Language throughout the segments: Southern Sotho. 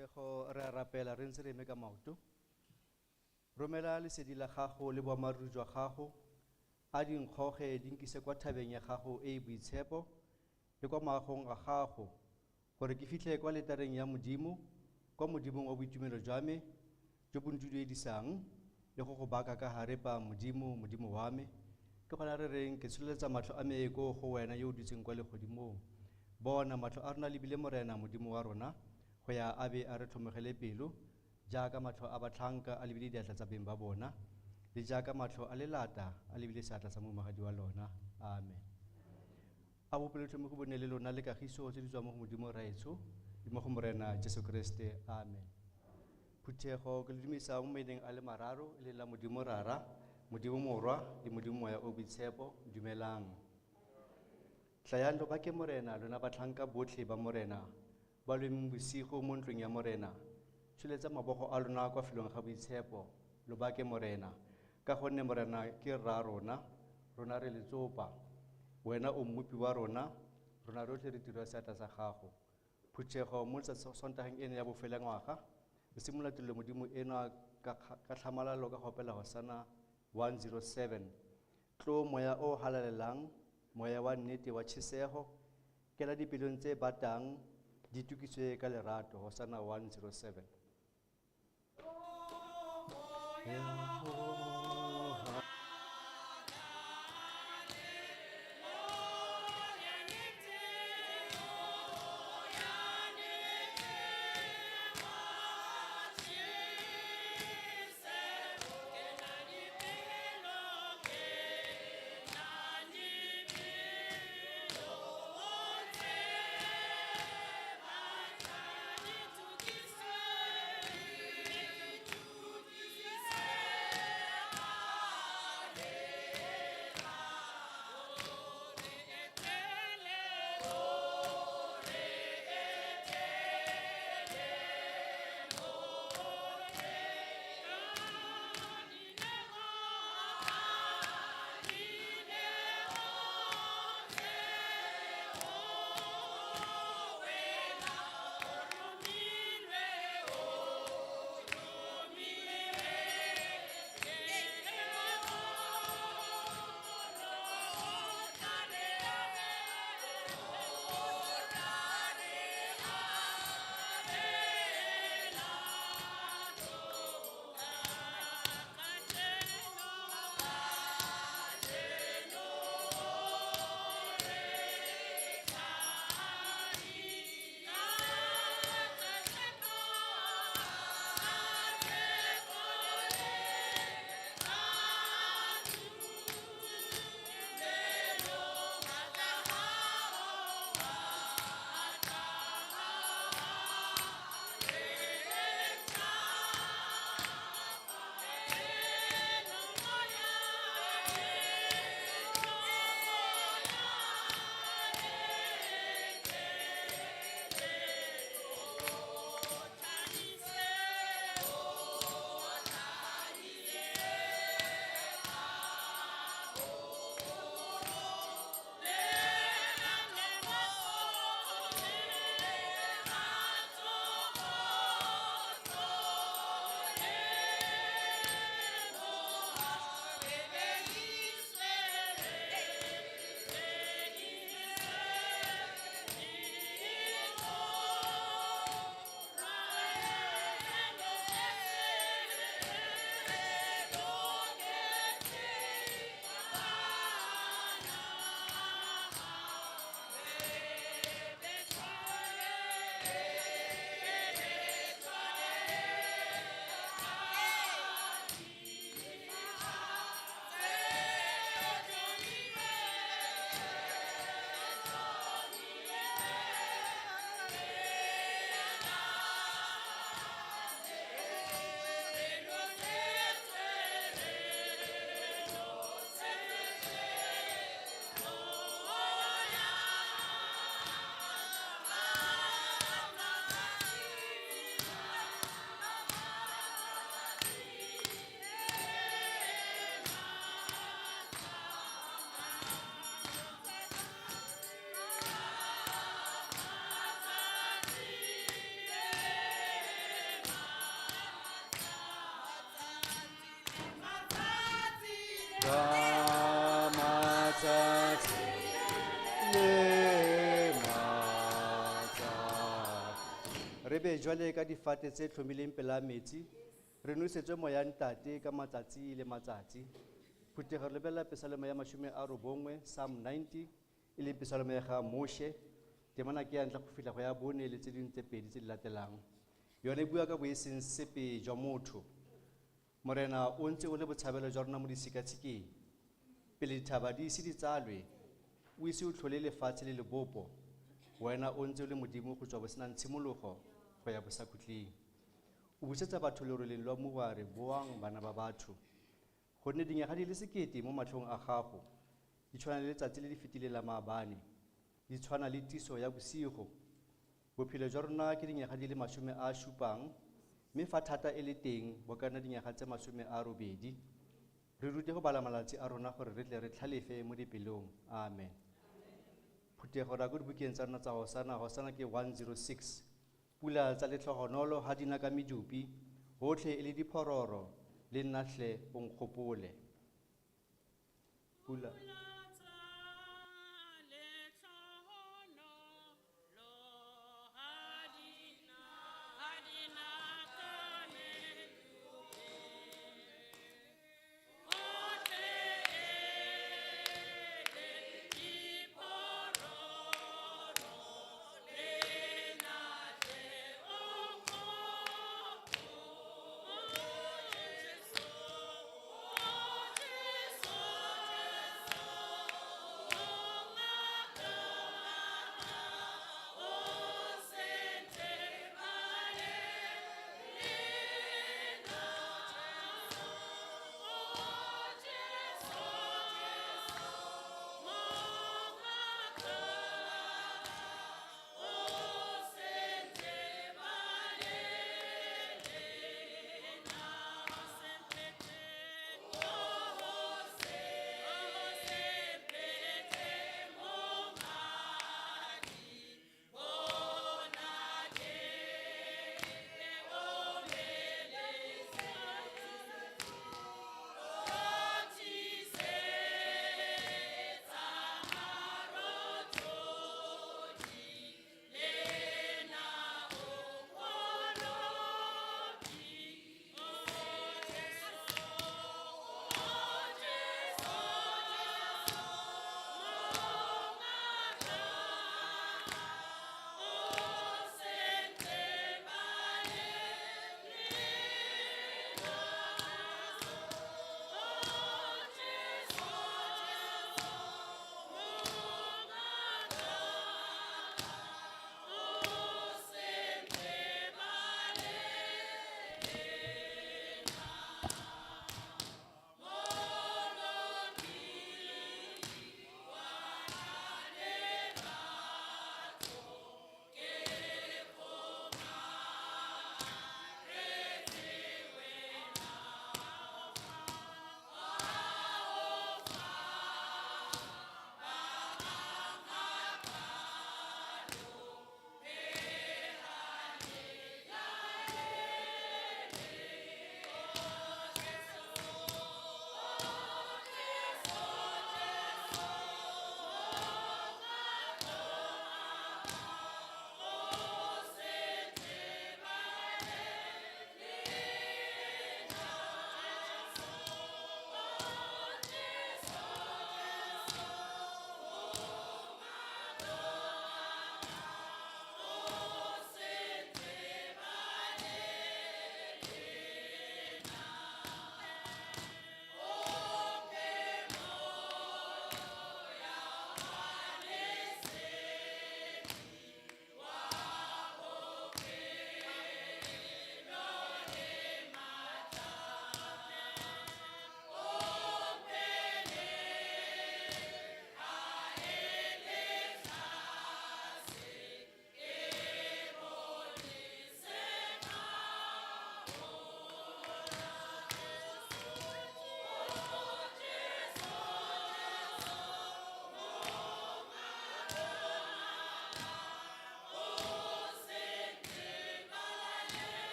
Phuthego re a rapela re ntse re eme ka maoto. Romela lesedi la gago le boammaaruri jwa gago, a di nkgoge di nkise kwa thabeng ya gago e e boitshepo le kwa maagong a gago, gore ke fitlhe kwa letareng ya Modimo, kwa Modimong wa boitumelo jwa me jo bo ntuduedisang, le go go baka ka harepa Modimo, Modimo wa me. Ke gona re reng ke tsholeletsa matlho a me ko go wena yo o dutseng kwa legodimong. Bona matlho a rona lebile Morena Modimo wa rona, go ya a be a re tlhomogele pelo, jaaka matlho a batlhanka a lebile diatla tsa beng ba bona, le jaaka matlho a lelata a lebile seatla sa momagadi wa lona. Amen. A bopelotlhomogi bo nne le lona le kagiso tse di tswang mo go Modimo Rraetsho le mo go Morena Jesu Kriste. Amen. Phuthego ke le dumedisa mo maineng a le mararo, e leng la Modimo Rara, Modimo Morwa le Modimo Moya o Boitshepo. Dumelang. Tlayang lo bake Morena, lona batlhanka botlhe ba Morena, ba lo emeng bosigo mo ntlong ya Morena. Tsholetsa mabogo a lona kwa felong ga boitshepo, lo bake Morena, ka gonne Morena ke rra rona, rona re letsopa. Wena o mmopi wa rona, rona rotlhe re tiro ya seatla sa gago. Phuthego mo Sontageng eno ya bofelo ya ngwaga, re simolola tirelo Modimo eno ka tlhamalalo ka go opela Hosana 107. Tlo moya o halalelang, moya wa nnete wa tjhesego, kena dipelong tse batang, di tukiswe ka lerato. Hosana 107. Yeah. Ka matsatsi le matsatsi. Re be jwale ka difate tse hlomileng pela metsi, re nosetswe moya ntate ka matsatsi le matsatsi. Phuthego re lebelela pesalome ya 90, Psalm 90, e leng pesalome ya ga Moshe. Temana ke ya ntlha go fitlha go ya bone le tse dingwe tse pedi tse di latelang. Yone e bua ka boeseng sepe jwa motho. Morena o ntse o le botshabelo jwa rona mo disikatshikeng. Pele dithaba di ise di tsalwe, o ise o tlhole lefatshe le lebopo. Wena o ntse o le Modimo go tswa bosenang tshimologo go ya bosakhutleng. O busetsa batho leroleng lwa mmu wa re, boang bana ba batho. Gonne dinyaga di le sekete mo matlhong a gago, di tshwana le letsatsi le le fetileng la maabane, di tshwana le tiso ya bosigo. Bophelo jwa rona ke dinyaga di le 70, mme fa thata e le teng bo ka nna dinyaga tse 80. Re rute go bala malatsi a rona gore re tle re tlhalefe mo dipelong. Amen. Phuthego ra ko dibukeng tsa rona tsa Hosana, Hosana ke 106. Pula tsa letlhogonolo ha di na ka medupi, hotlhe e le diphororo, le nna hle o nkgopole. Pula.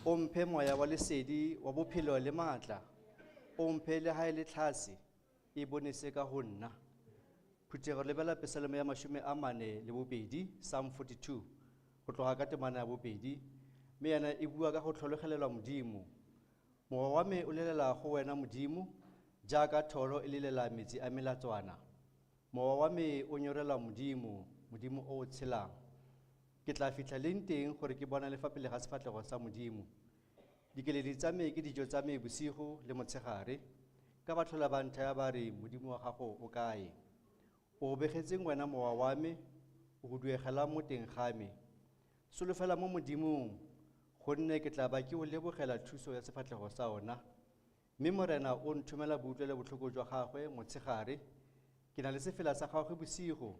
O mphe moya wa lesedi wa bophelo le matla. O mphe le ha e le tlhase e bonese ka ho nna. Phuthego lebela Pesalome ya 42, Psalm 42, go tloga ka temana ya bobedi, mme yana e bua ka go tlhologelelwa Modimo. Mowa wa me o lelela go wena Modimo, jaaka tholo e lelela metsi a melatswana. Mowa wa me o nyorelwa Modimo, Modimo o o tshelang. Ke tla fitlha leng teng gore ke bonale fa pele ga sefatlhego sa Modimo. Dikeledi tsa me ke dijo tsa me bosigo le motshegare, ka ba tlhola ba nthaya ba re Modimo wa gago o kae. O begetseng wena mowa wa me, o go duegelang mo teng ga me. Solofela mo Modimong, gonne ke tla ba ke o lebogela thuso ya sefatlhego sa ona. Mme Morena o nthomela boutlwelo botlhoko jwa gagwe motshegare, ke na le sefela sa gagwe bosigo,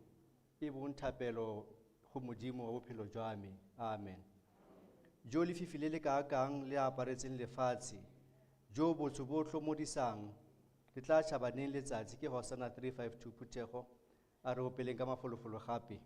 e bong thapelo go Modimo wa bophelo jwa me. Amen. Jo lefifi le le kaakang le aparetseng lefatshe, jo botsho bo tlhomodisang, le tla tšhabaneng letsatsi. Ke Hosana 352 phuthego, a re opeleng ka mafolofolo gape.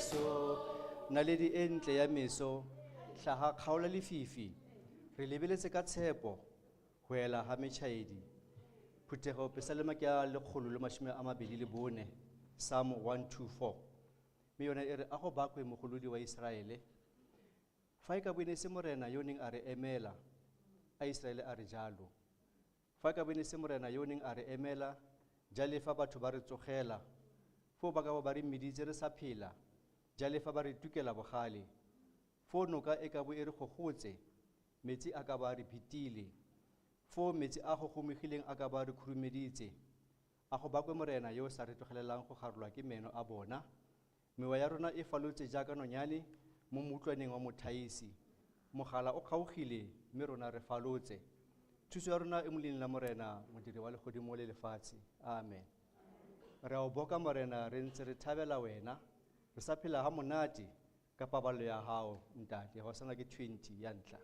Jesu, naledi e ntle ya meso, hlaha kgaola lefifi, re lebeletse ka tshepo ho ela ha metjhaedi. Phuthego Pesalema ke ya 124, Psalm 124. Mme yona e re a go bakwe mogolodi wa Iseraele. Fa e ka bo e ne se Morena yo o neng a re emela, a Iseraele a re jalo. Fa e ka bo e ne se Morena yo o neng a re emela, jale fa batho ba re tsogela, foo ba ka bo ba re meditse re sa phela, jale fa ba re tukela bogale. Foo noka e ka bo e re gogotse, metsi a ka ba a re phetile. Foo metsi a gogomegileng a ka ba a re khurumeditse. A go bakwe Morena yo o sa re tlogelelang go garolwa ke meno a bona. Mewa ya rona e falotse jaaka nonyane mo moutlwaneng wa mothaisi. Mogala o kgaogile mme rona re falotse. Thuso ya rona e mo leineng la Morena, modiri wa legodimo le lefatshe. Amen. Re a o boka Morena, re ntse re thabela wena. Re sa phela ha monate ka paballo ya hao, ntate. Ga o sana ke 20 ya ntlha.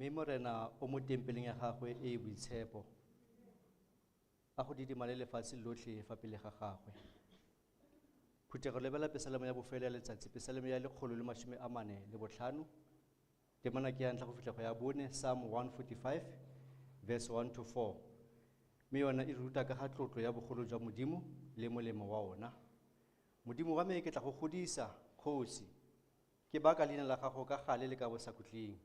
Mme Morena o mo tempeleng ya gagwe e e boitshepo. A go didimale lefatshe lotlhe fa pele ga gagwe. Phuthego lebela pesalemo ya bofelo ya letsatsi, pesalemo ya 145. Temana ke ya ntlha go fitlha go ya bone, Psalm 145, verse 1 to 4. Mme yona e ruta ka ga tlotlo ya bogolo jwa Modimo le molemo wa ona. Modimo wa me ke tla go godisa, kgosi. Ke baka leina la gago ka gale le ka bosakhutleng.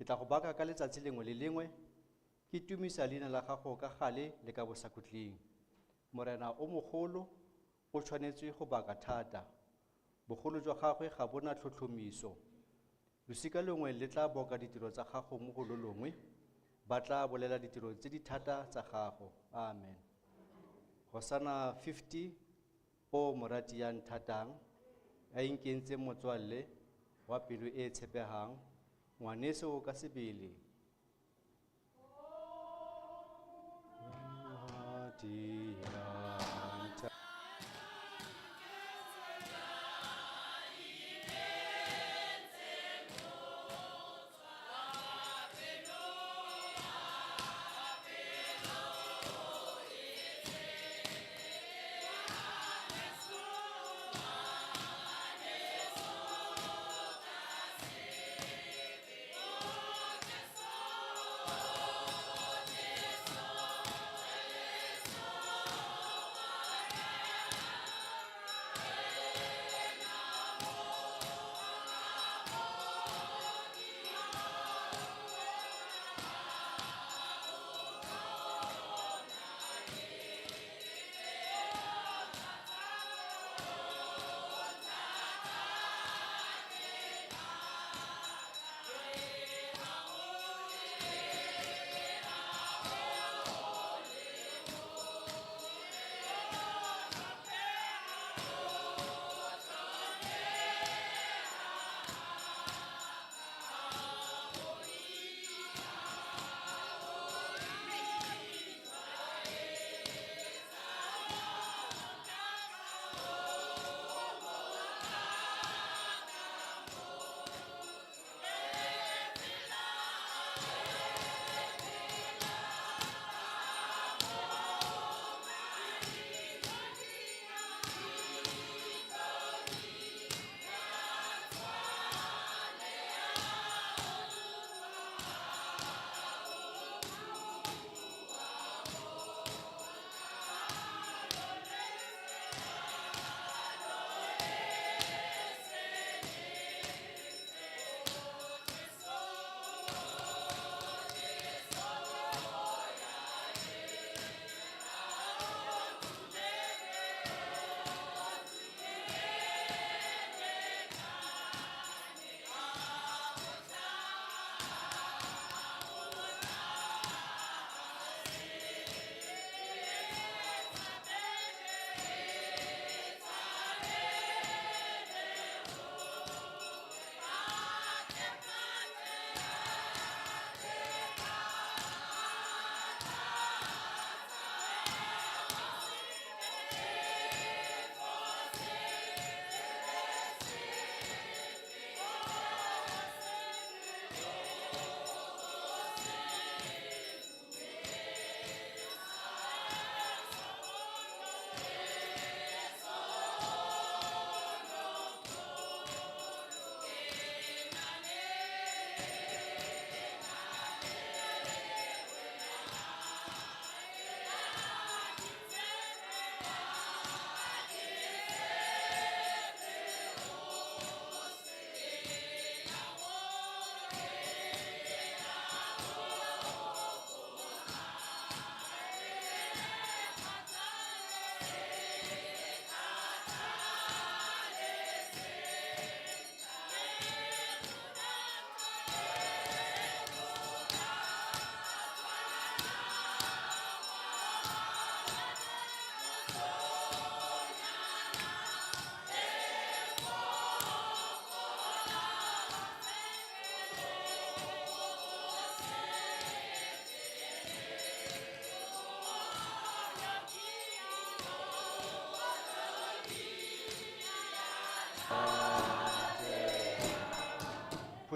Ke tla go baka ka letsatsi lengwe le lengwe, ke tumisa leina la gago ka gale le ka bosakhutleng. Morena o mogolo, o tshwanetse go baka thata. Bogolo jwa gagwe ga bona tlhotlhomiso. Losika longwe le tla boka ditiro tsa gago mo go lo longwe, ba tla bolela ditiro tse di thata tsa gago. Amen. Hosana 50, o morati ya nthatang, a inkentseng motswalle wa pelo e tshepegang, ngwaneso ka sebele. Morati ya nthatang.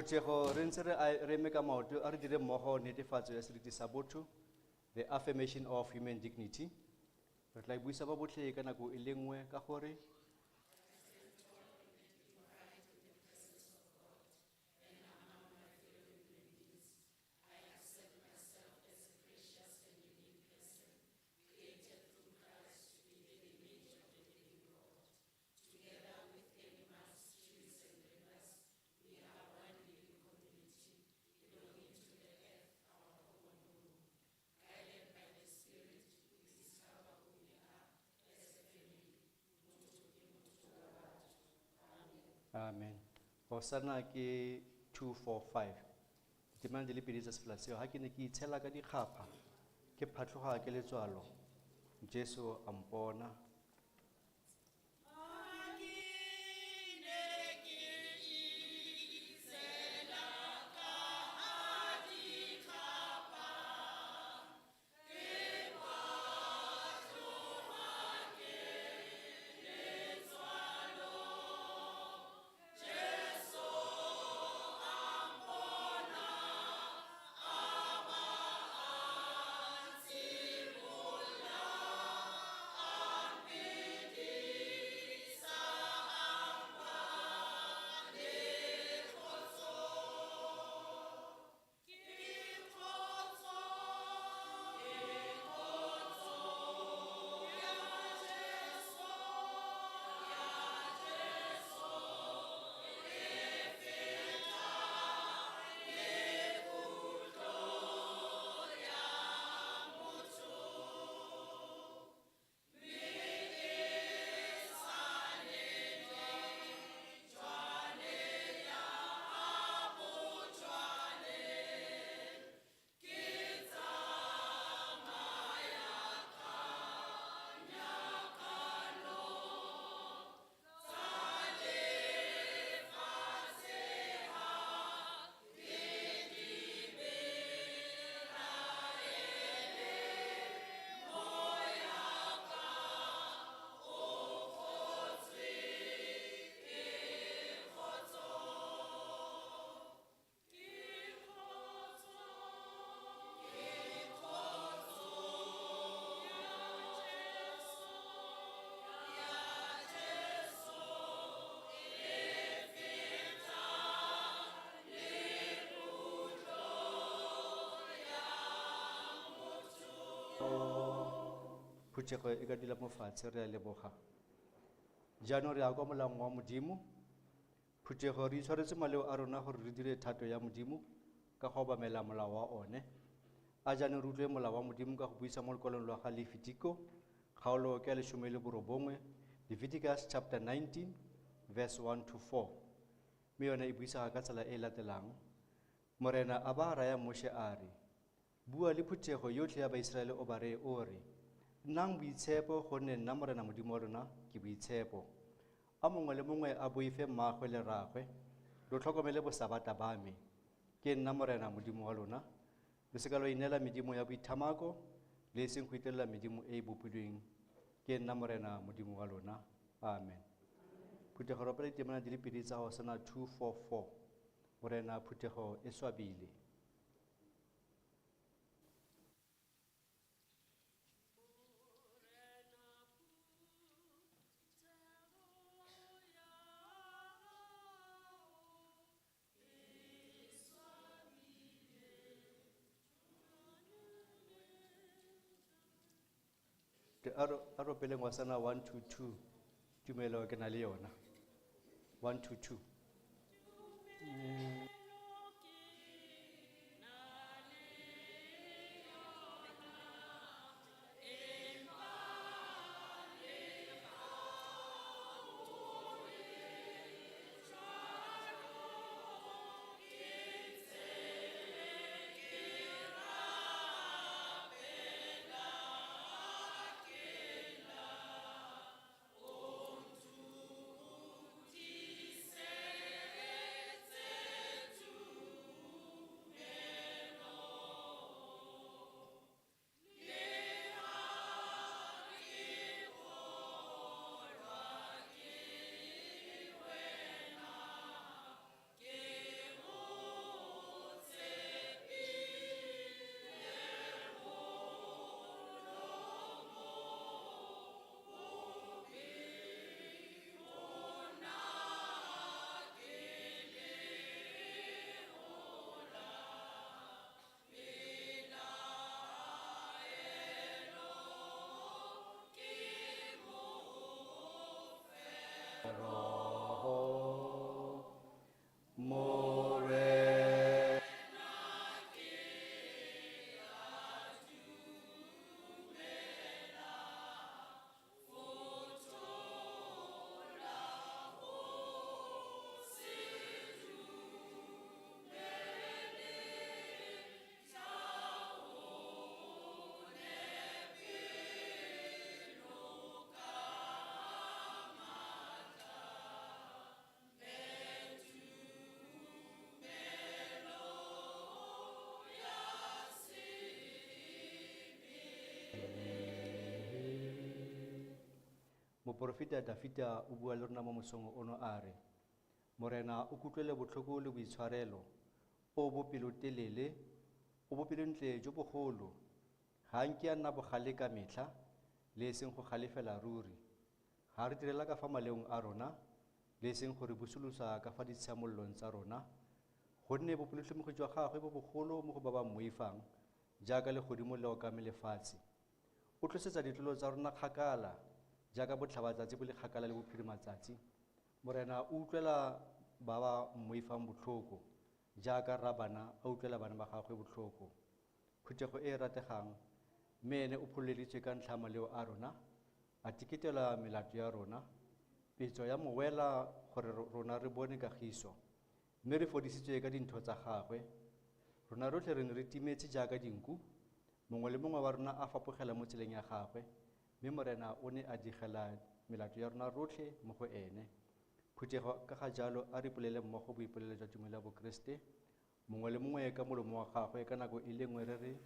Phuthego re ntse re eme ka maoto a re dire mmogo netefatso ya seriti sa botho, the affirmation of human dignity. Re tla e buisa ba botlhe ka nako e le nngwe ka gore Amen. Hosanna ke 245. Ditemana di le pedi tsa sefela seo, ha ke ne ke itshela ka dikgapha, ke phatloga ke letswalo, Jesu a mpona. Phuthego e ka dula mo fatshe, re a leboga. Jaanong re ya kwa molaong wa Modimo. Phuthego re itshwaretse maleo a rona gore re dire thato ya Modimo ka go obamela molao wa one. A jaanong re utlwe molao wa Modimo ka go buisa mo lekwalong lwa ga Lefitiko, kgaolo ke ya 19, Leviticus chapter 19, verse 1 to 4. Mme yone e buisega ka tsela e e latelang. Morena a ba raya Moshe a re, bua le phuthego yotlhe ya Baiseraele o ba reye o re, nnang boitshepo gonne nna Morena Modimo wa lona ke boitshepo. A mongwe le mongwe a boife mmaagwe le rraagwe, lo tlhokomele bosabata ba me. Ke nna Morena Modimo wa lona. Lo seka lwa ineela medimo ya boithamako, le e seng go itelela medimo e e bopilweng. Ke nna Morena Modimo wa lona. Amen. Phuthego re opela ditemana di le pedi tsa Hosanna 244. Morena phuthego e swabile. A re opeleng Hosanna 122, tumelo ke na le yona. 122. Thank you. Roho Morena. Moporofeta Dafita o bua le rona mo mosong ono a re, Morena o kutlwele botlhoko le boitshwarelo, o bopelotelele, o bopelontle jo bogolo, ga nke a nna bogale ka metlha, le e seng go galefela ruri. Ga re direla ka fa maleong a rona, le e seng go re busolosa ka fa ditshiamololong tsa rona, gonne bopelotlhomogi jwa gagwe bo bogolo mo go ba ba mmoifang, jaaka legodimo le okame lefatshe. O tlosetsa ditlolo tsa rona kgakala, jaaka botlhabatsatsi bo le kgakala le bophirimatsatsi. Morena o utlwela ba ba mmoifang botlhoko, jaaka rrabana a utlwela bana ba gagwe botlhoko. Phuthego e e rategang, mme ene o phololeditswe ka ntlha ya maleo a rona, a teketela melato ya rona, petso ya mowela gore rona re bone kagiso, mme re fodisitswe ka dintho tsa gagwe. Rona rotlhe re ne re timetse jaaka dinku, mongwe le mongwe wa rona a fapogela mo tseleng ya gagwe, mme Morena o ne a digela melato ya rona rotlhe mo go ene. Phuthego ka ga jalo a re ipolele mmogo boipolelo jwa tumelo ya Bokeresete, mongwe le mongwe ka molomo wa gagwe ka nako e le nngwe re re,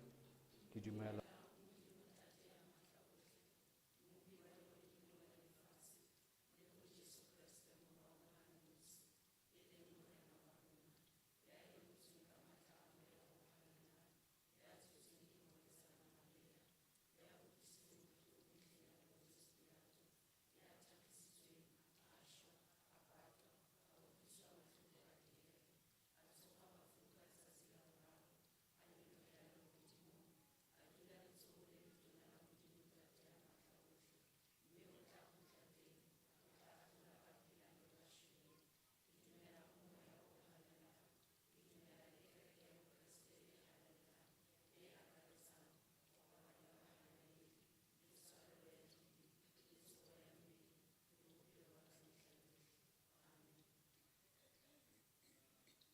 ke dumela.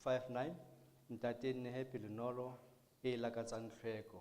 59 ntate nnehe pelonolo e lakatsang tlhweko.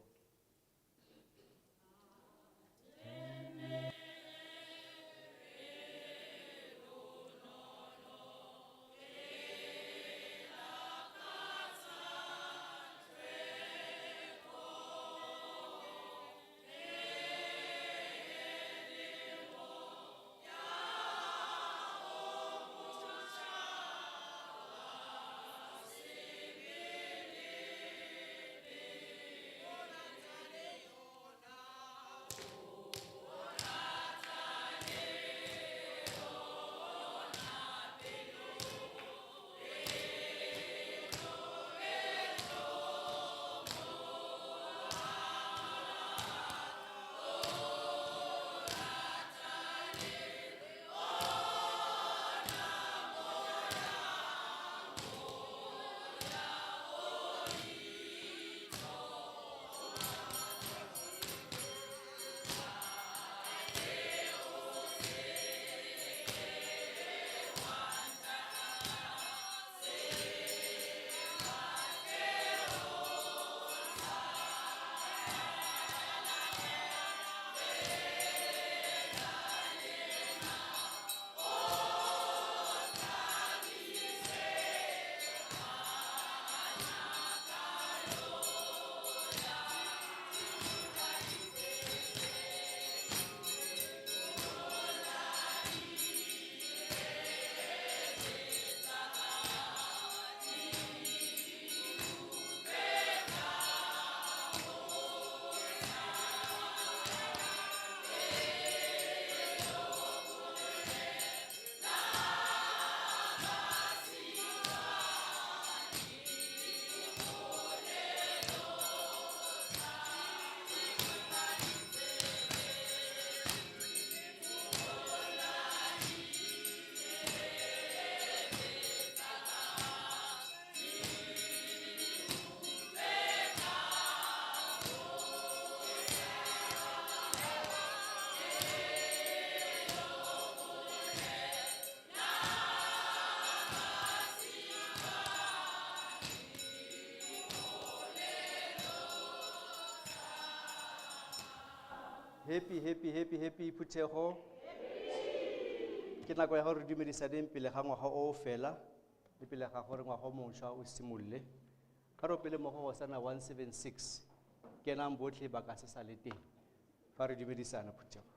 Happy, happy, happy, happy phuthego. Ke nako ya gore re dumedisaneng pele ga ngwaga o fela le pele ga gore ngwaga o mošwa o simolole. Ka re opele mmogo Hosana 176, kenang botlhe ba ka se sa le teng fa re dumedisana phuthego.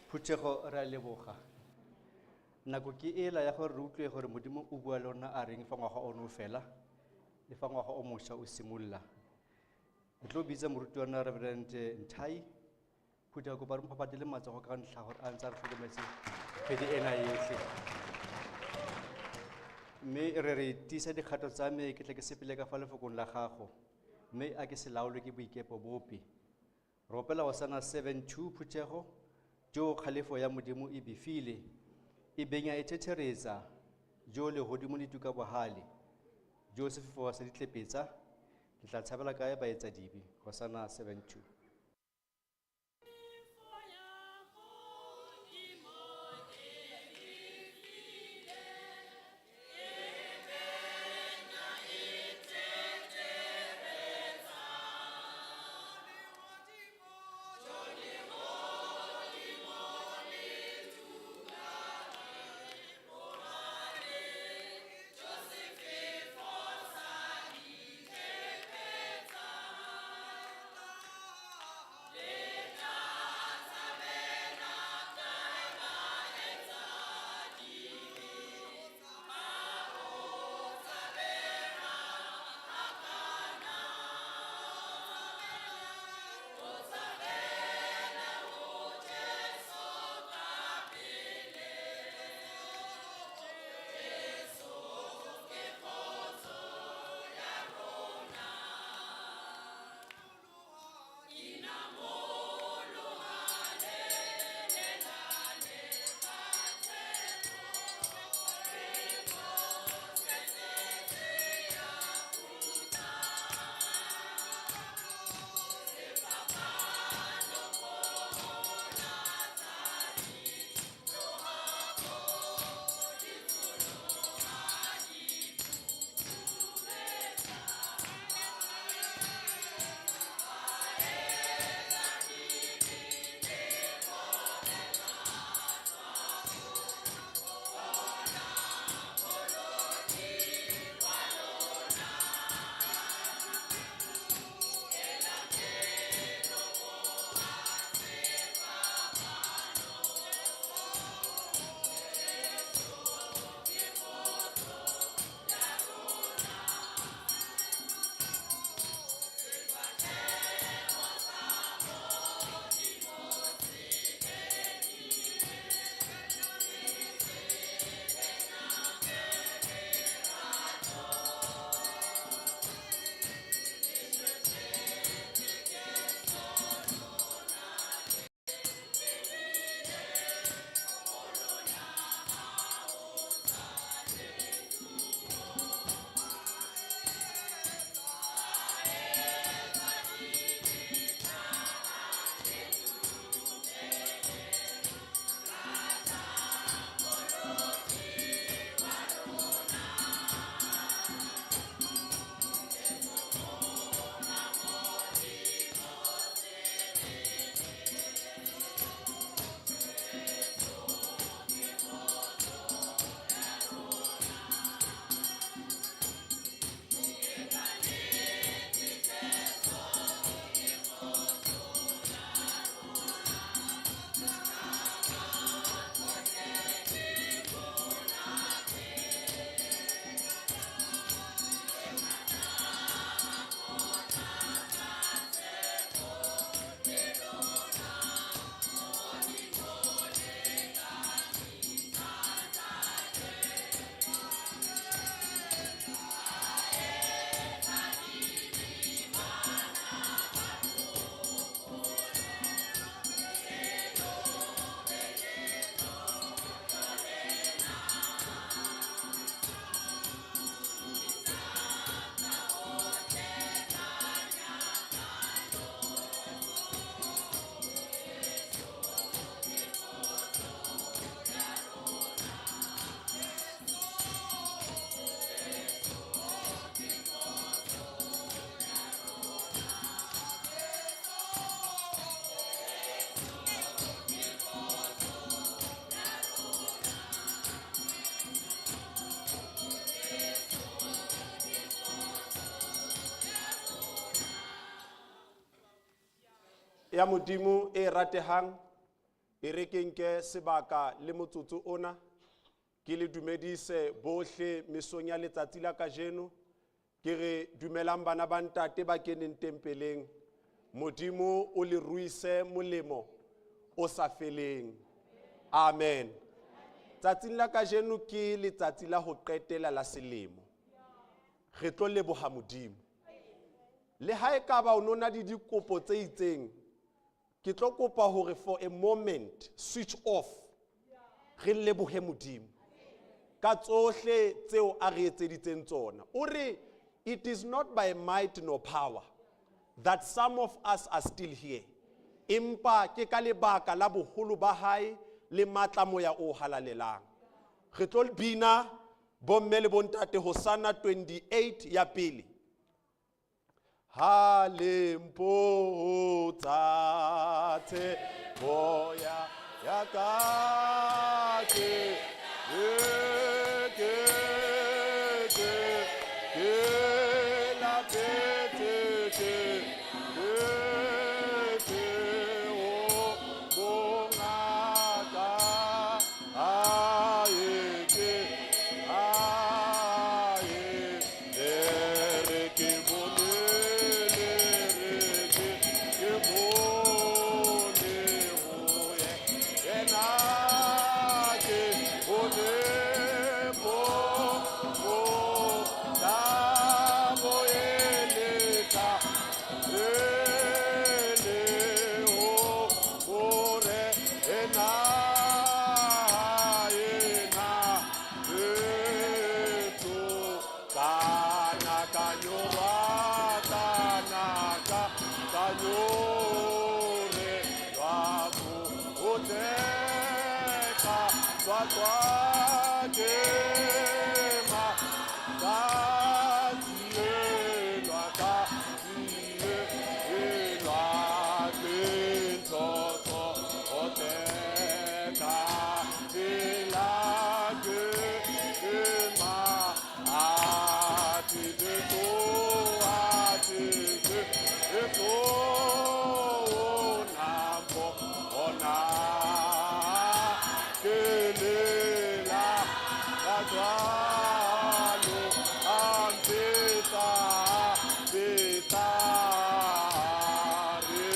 Phuthego re a leboga. Nako ke ela ya gore re utlwe gore Modimo o bua le rona a reng fa ngwaga ono o fela le fa ngwaga o mošwa o simolola. Re tlo bitsa moruti wa rona Reverend Nthai Phuthego kopa re mo phaphatele matsogo ka ntlha gore a ntse a re tlhokometse kgwedi ena yotlhe. Mme re re tiisa dikgato tsa me ke tle ke sepele ka fa lefokong la gago, mme a ke se laolwe ke boikepo bope. Re opela Hosana 7-2 phuthego, jo kgalefo ya Modimo e befile, e benya e thetheretsa, jo lehodimo le tuka bohale, jo sefefo sa ditlepetsa, le tla tshabela kae baetsadibe? Hosana 7-2. Ya Modimo e ratehang, e re ke nke sebaka le motsotso ona, ke le dumedise bohle mesong ya letsatsi la kajeno. Ke re dumelang bana ba ntate ba keneng tempeleng. Modimo o le ruise molemo. o sa feleng. Amen. Tsatsing la kajeno ke letsatsi la ho qetela la selemo. Re tlo leboha Modimo. Le ha e ka ba o nona di dikopo tse itseng, ke tlo kopa hore for a moment switch off. Re lebohe Modimo ka tsohle tseo a re etseditseng tsona. O re it is not by might nor power that some of us are still here. Empa ke ka lebaka la boholo ba hae le matla moya o halalelang. Re tlo bina bomme le bontate Hosanna 28 ya pele. Ha le mpotsa tshepo ya ka ke ke ke ke la pete ke ke ke o bongaka ae ke ae le re ke bone le re ke ke bone ho ye ena ke bone bo bo ta bo eletsa le le ho bo re ena ena e tso kana ka nyorwa kana ka ka nyore lwa go o teka tswa tswa ke ma ka tsielwa ka tsielwa ke ntlotlo o teka tsela ke ke ma a ti le to a ti ke e to na mo ona ke le la ka jwalo a mpeta peta re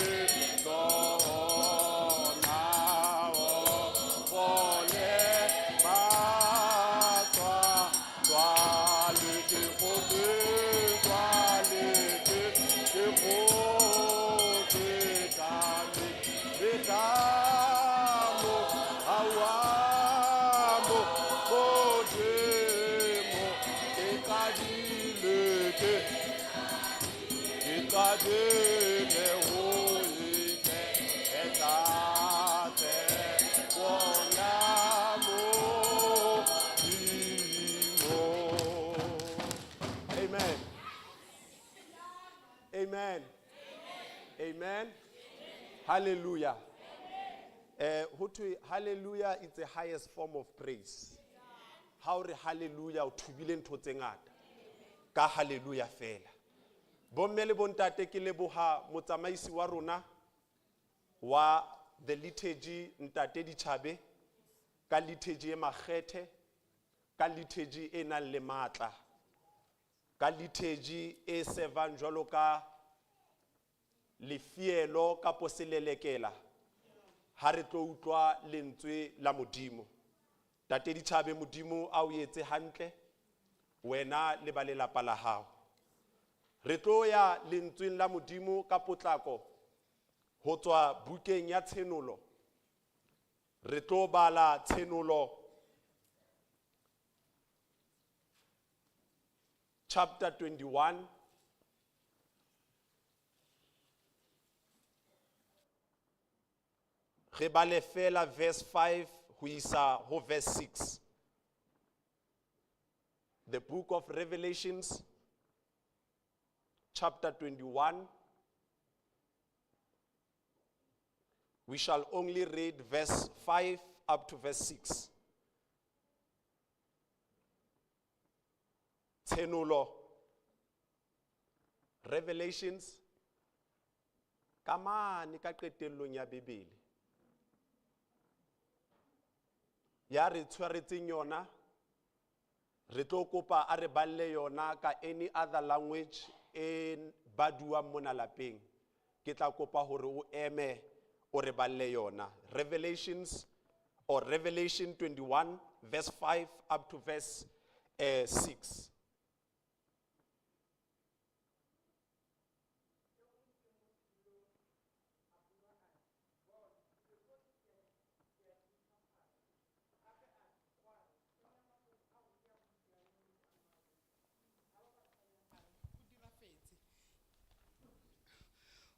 tsona o fole ba tswa tswale ke go tswale ke ke go ka me betamo awamo modimo ke qadile ke ke qadile ho ike etsatse bona Modimo. Amen. Amen. Amen. Hallelujah. Ho thwe hallelujah is the highest form of praise. Ha o re hallelujah o thubile ntho tse ngata. Ka hallelujah fela. Bomme le bontate ke leboha motsamaisi wa rona wa the liturgy ntate Ditjhabe ka liturgy e makgethe, ka liturgy e nang le matla, ka liturgy e servang jwalo ka lefielo kapo selelekela ha re tlo utlwa lentswe la Modimo. Tate Ditjhabe, Modimo a o etse hantle wena le ba lelapa la hao. Re tlo ya lentsweng la Modimo ka potlako ho tswa bukeng ya Tshenolo. Re tlo bala Tshenolo chapter 21. Re bale fela verse 5 ho isa ho verse 6. The book of Revelations chapter 21. We shall only read verse 5 up to verse 6. Tshenolo, Revelations, ka mane ka qetellong ya Bibele. Ya re tshwaretseng yona, re tlo kopa a re balle yona ka any other language e baduwang mona lapeng. Ke tla kopa hore o eme o re balle yona. Revelations or Revelation 21 verse 5 up to verse 6.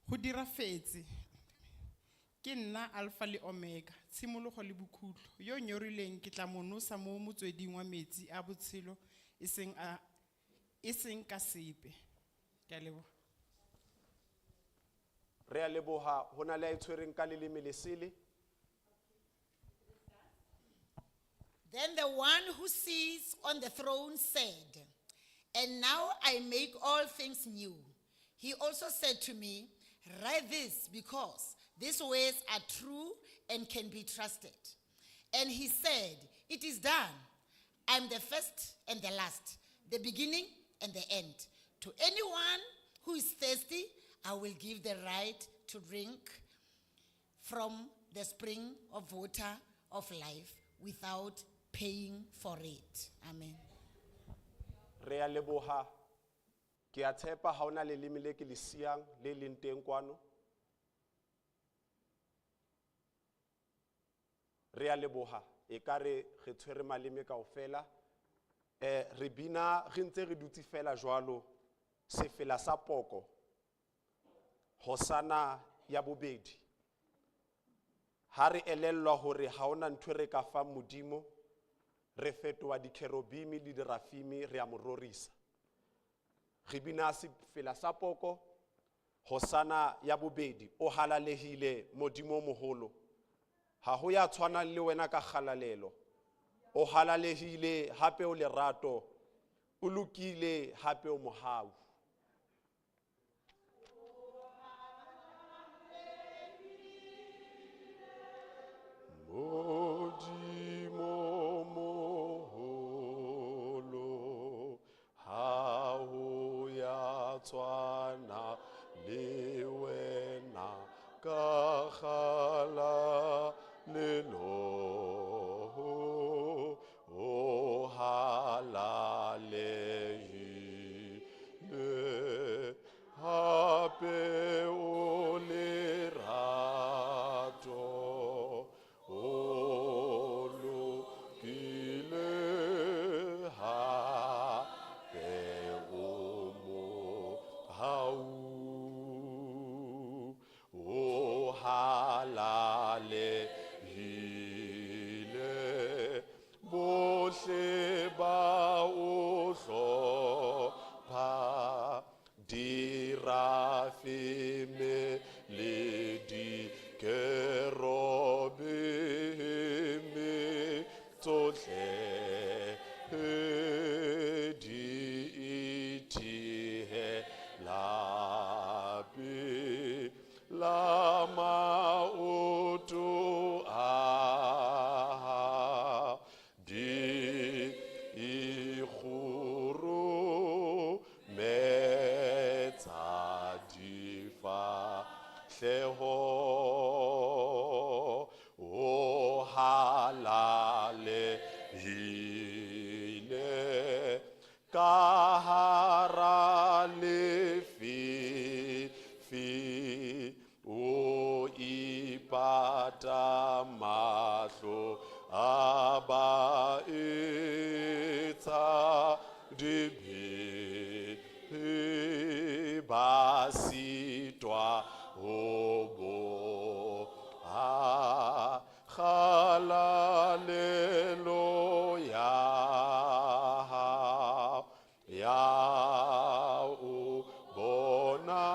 Go dirafetse. Ke nna Alpha le Omega, tshimologo le bokhutlo. Yo o nyorilweng ke tla mo nosa mo motsweding wa metsi a botshelo e seng ka sepe. Ke a leboga. Re a leboha, ho na le a e tshwereng ka leleme le sele. Then the one who sits on the throne said, And now I make all things new. He also said to me, Write this, because these words are true and can be trusted. And he said, It is done. I am the first and the last, the beginning and the end. To anyone who is thirsty, I will give the right to drink from the spring of water of life without paying for it. Amen. Re a leboha. Ke a tshepa ha hona leleme le ke le siyang le leng teng kwano. Re a leboha. Ekare re tshwere maleme kaofela. Re bina re ntse re dutse fela jwalo sefela sa poko. Hosana ya bobedi. Ha re elellwa hore ha hona ntho e re ka fang Modimo, re fetoha dikerubime le dirafime, re a mo rorisa. Re bina sefela sa poko, Hosana ya bobedi, o halalehile Modimo o moholo. Ha ho ya tshwanang le wena ka kgalalelo. O halalehile hape o lerato, o lokile hape o mohau. Modimo moholo, ha ho ya tshwana le wena ka kgalalelo. O halalehile hape o lerato, o lokile hape o mohau. O halalehile, bohle ba o hlopha, dirafime le dikerubime tsohle di ithihela pela maoto a hao, di ikgurumetsa difahleho. O halalehile ka hara lefifi, o ipata mahlo a ba etsa dibe, ba sitwa ho boha kgalalelo ya hao, ya o bona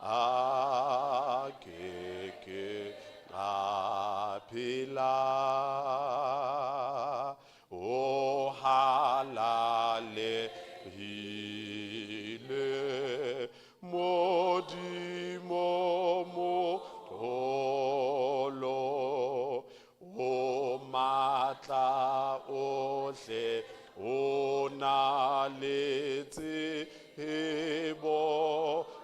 a ke ke a phela. O halalehile Modimo moholo, o matla ohle, o na le tsebo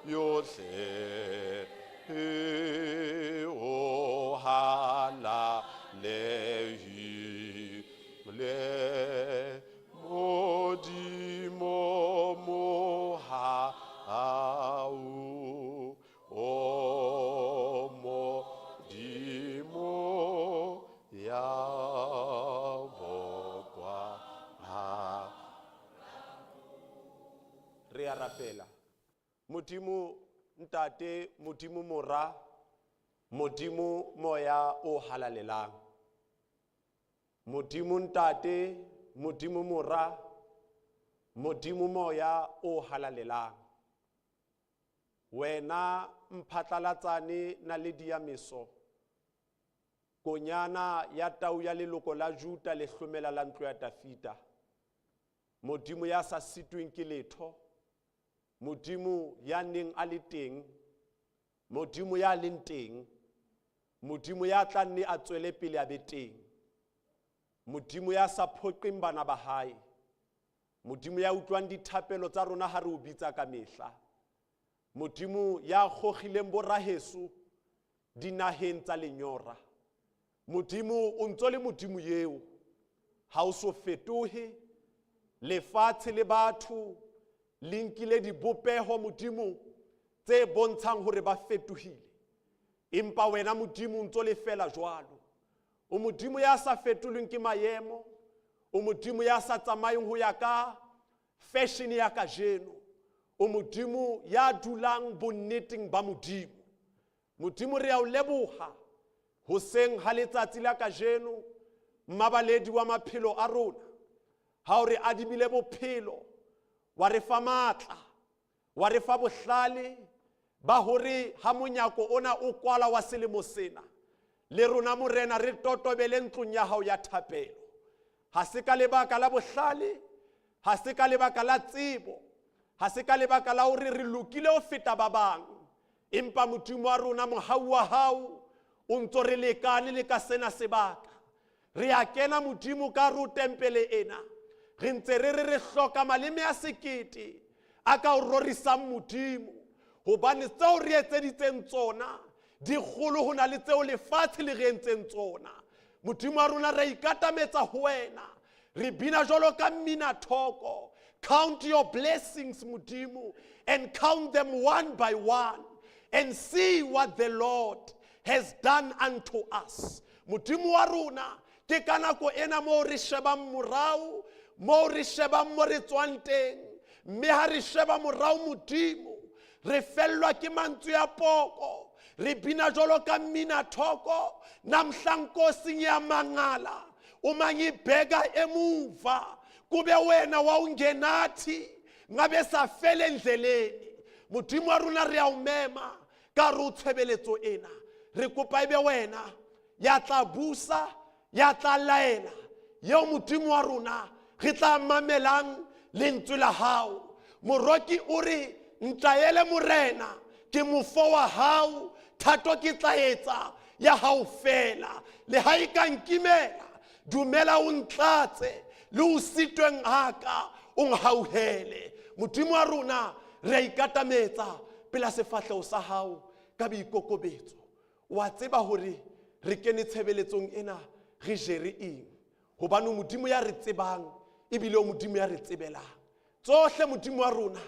yohle. Re a rapela. Modimo Ntate, Modimo Mora, Modimo Moya o halalelang. Modimo Ntate, Modimo Mora, Modimo Moya o halalelang. Wena mphatlalatsane naledi ya meso. Konyana ya tau ya leloko la Juta le hlomela la ntlo ya Dafida. Modimo ya sa sitweng ke letho. Modimo ya neng a le teng. Modimo ya leng teng. Modimo ya tla nne a tswele pele a be teng. Modimo ya sa phoqeng bana ba hae. Modimo ya utlwang dithapelo tsa rona ha re o bitsa ka mehla. Modimo ya kgogileng boraheso dinaheng tsa lenyora. Modimo o ntso le Modimo eo. Ha o so fetohe. Lefatshe le batho le nkile dibopeho Modimo tse bontshang hore ba fetohile. Empa wena Modimo o ntso le fela jwalo. O Modimo ya sa fetolweng ke maemo. O Modimo ya sa tsamayeng ho ya ka fashion ya kajeno. O Modimo ya dulang bonneteng ba Modimo. Modimo re a o leboha hoseng ha letsatsi la kajeno, mmabaledi wa maphelo a rona. Ha o re adimile bophelo, wa re fa matla, wa re fa bohlale ba hore ha monyako ona o kwala wa selemo sena, le rona Morena re totobele ntlong ya hao ya thapelo. Ha se ka lebaka la bohlale, ha se ka lebaka la tsebo, ha se ka lebaka la hore re lokile ho feta ba bang, empa Modimo wa rona mohau wa hao o ntso re lekane le ka sena sebaka. Re a kena Modimo ka ro tempele ena. Re ntse re re re hloka maleme a sekete a ka o rorisang Modimo, hobane tseo re etseditseng tsona di kgolo ho na le tseo lefatshe le re entseng tsona. Modimo wa rona re ikatametsa ho wena, re bina jwalo ka mmina thoko. Count your blessings, Modimo, and count them one by one, and see what the Lord has done unto us. Modimo wa rona, ke ka nako ena moo re shebang morao, moo re shebang mo re tswang teng, mme ha re sheba morao Modimo, re fellwa ke mantswe a poko, re bina jwalo ka mmina thoko, namhla Nkosi ngiyamangala, uma ngibheka emuva, kube wena wawungenathi, ngabe safela endleleni. Modimo wa rona re a o mema ka re o tshebeletso ena. Re kopa ebe wena ya tla busa, ya tla laela, eo Modimo wa rona re tla mamelang lentswe la hao. Moroki o re, ntaele Morena, ke mofo wa hao, thato ke tla etsa ya hao fela. Le ha e ka nkimela, dumela o ntlatse, le o sitweng haka o nhauhele. Modimo wa rona re a ikatametsa pela sefahleho sa hao ka boikokobetso. Wa tseba hore re kene tshebeletsong ena re jere eng, hobane Modimo ya re tsebang ebile o Modimo ya re tsebelang tsohle. Modimo wa rona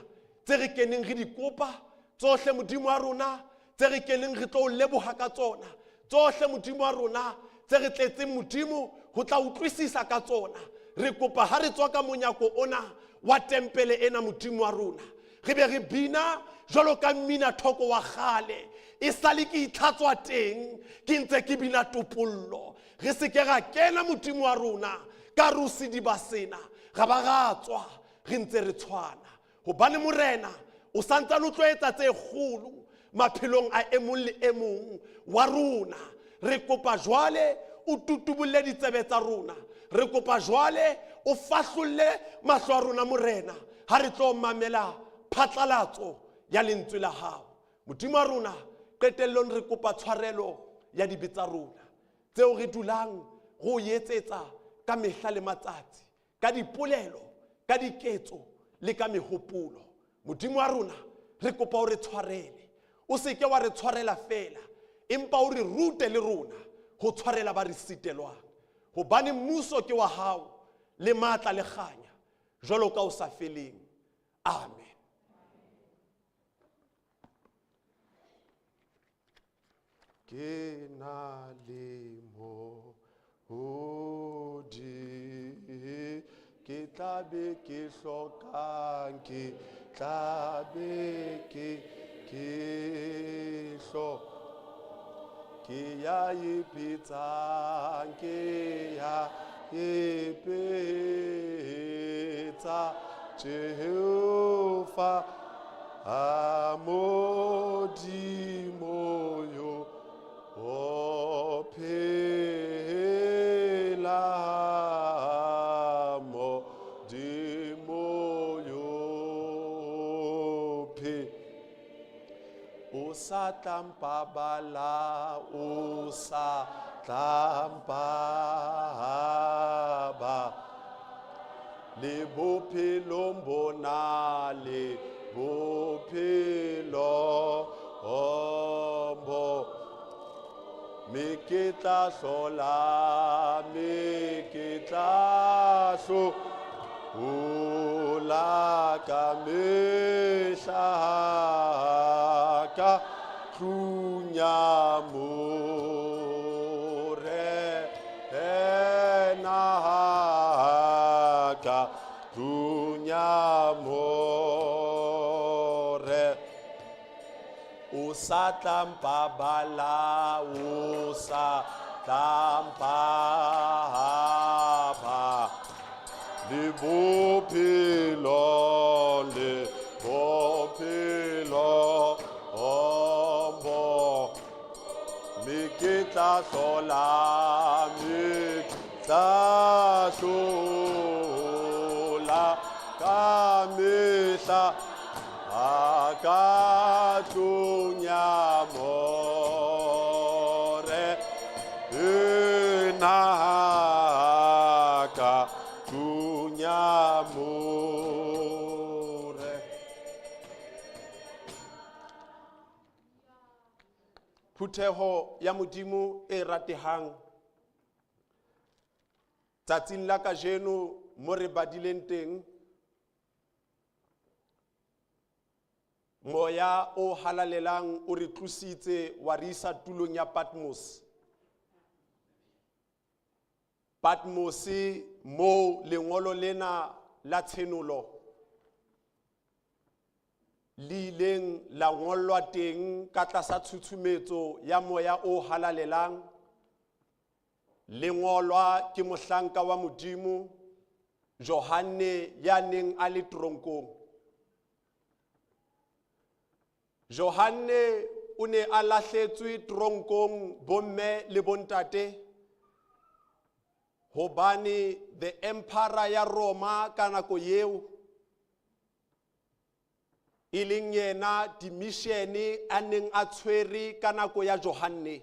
tse re keneng re di kopa tsohle, Modimo wa rona tse re keneng re tlo o leboha ka tsona tsohle, Modimo wa rona tse re tletseng Modimo ho tla utlwisisa ka tsona, re kopa ha re tswa ka monyako ona wa tempele ena, Modimo wa rona, re be re bina jwalo ka mmina thoko wa kgale, e sale ke itlhatswa teng ke ntse ke bina topollo. Re se ke ra kena Modimo wa rona ka re o sediba sena, ra ba ra tswa re ntse re tshwana, hobane Morena o santsane o tlo etsa tse kgolo maphelong a e mong le e mong wa rona. Re kopa jwale o tutubolle ditsebe tsa rona, re kopa jwale o fahlolle mahlo a rona Morena, ha re tlo mamela phatlalatso ya lentswe la hao. Modimo wa rona, qetellong re kopa tshwarelo ya dibe tsa rona tseo re dulang re o etsetsa ka mehla le matsatsi, ka dipolelo, ka diketso le ka mehopolo. Modimo wa rona, re kopa o re tshwarele. O se ke wa re tshwarela fela, empa o re rute le rona ho tshwarela ba re sitelwang, hobane mmuso ke wa hao le matla le kganya jwalo ka o sa feleng. Amen. Ke na le mohodi, Ke tla be ke hlokang, ke tla be ke ke hlo ke ya ipitsang, ke ya ipitsa Jehova a Modimo yo o phela, Modimo yo phe o sa tla mpabala, o sa tla mpaba le bophelong bona, le bophelo bo me ke tla hlola, me ke tla hlola ka mehla ka tlung ya Morena, ka tlung ya Morena. O sa tla mpabala, o sa tla mpaba le bophelo, le bophelo bo me ke tla hlola, me ke tla hlola ka mehla a ka tlung ya Morena, ka tlung ya Morena. Phutheho ya Modimo e ratehang, tsatsing la kajeno mo re badileng teng, moya o halalelang o re tlositse wa re isa tulong ya Patmos. Patmos moo lengolo lena la tshenolo le ileng la ngollwa teng ka tlasa tshutshumetso ya moya o halalelang, le ngolwa ke mohlanka wa Modimo Johanne ya neng a le tronkong. Johanne o ne a lahletswe tronkong bomme le bontate, hobane the emperor ya Roma ka nako eo e leng yena Domitian a neng a tshwere ka nako ya Johanne,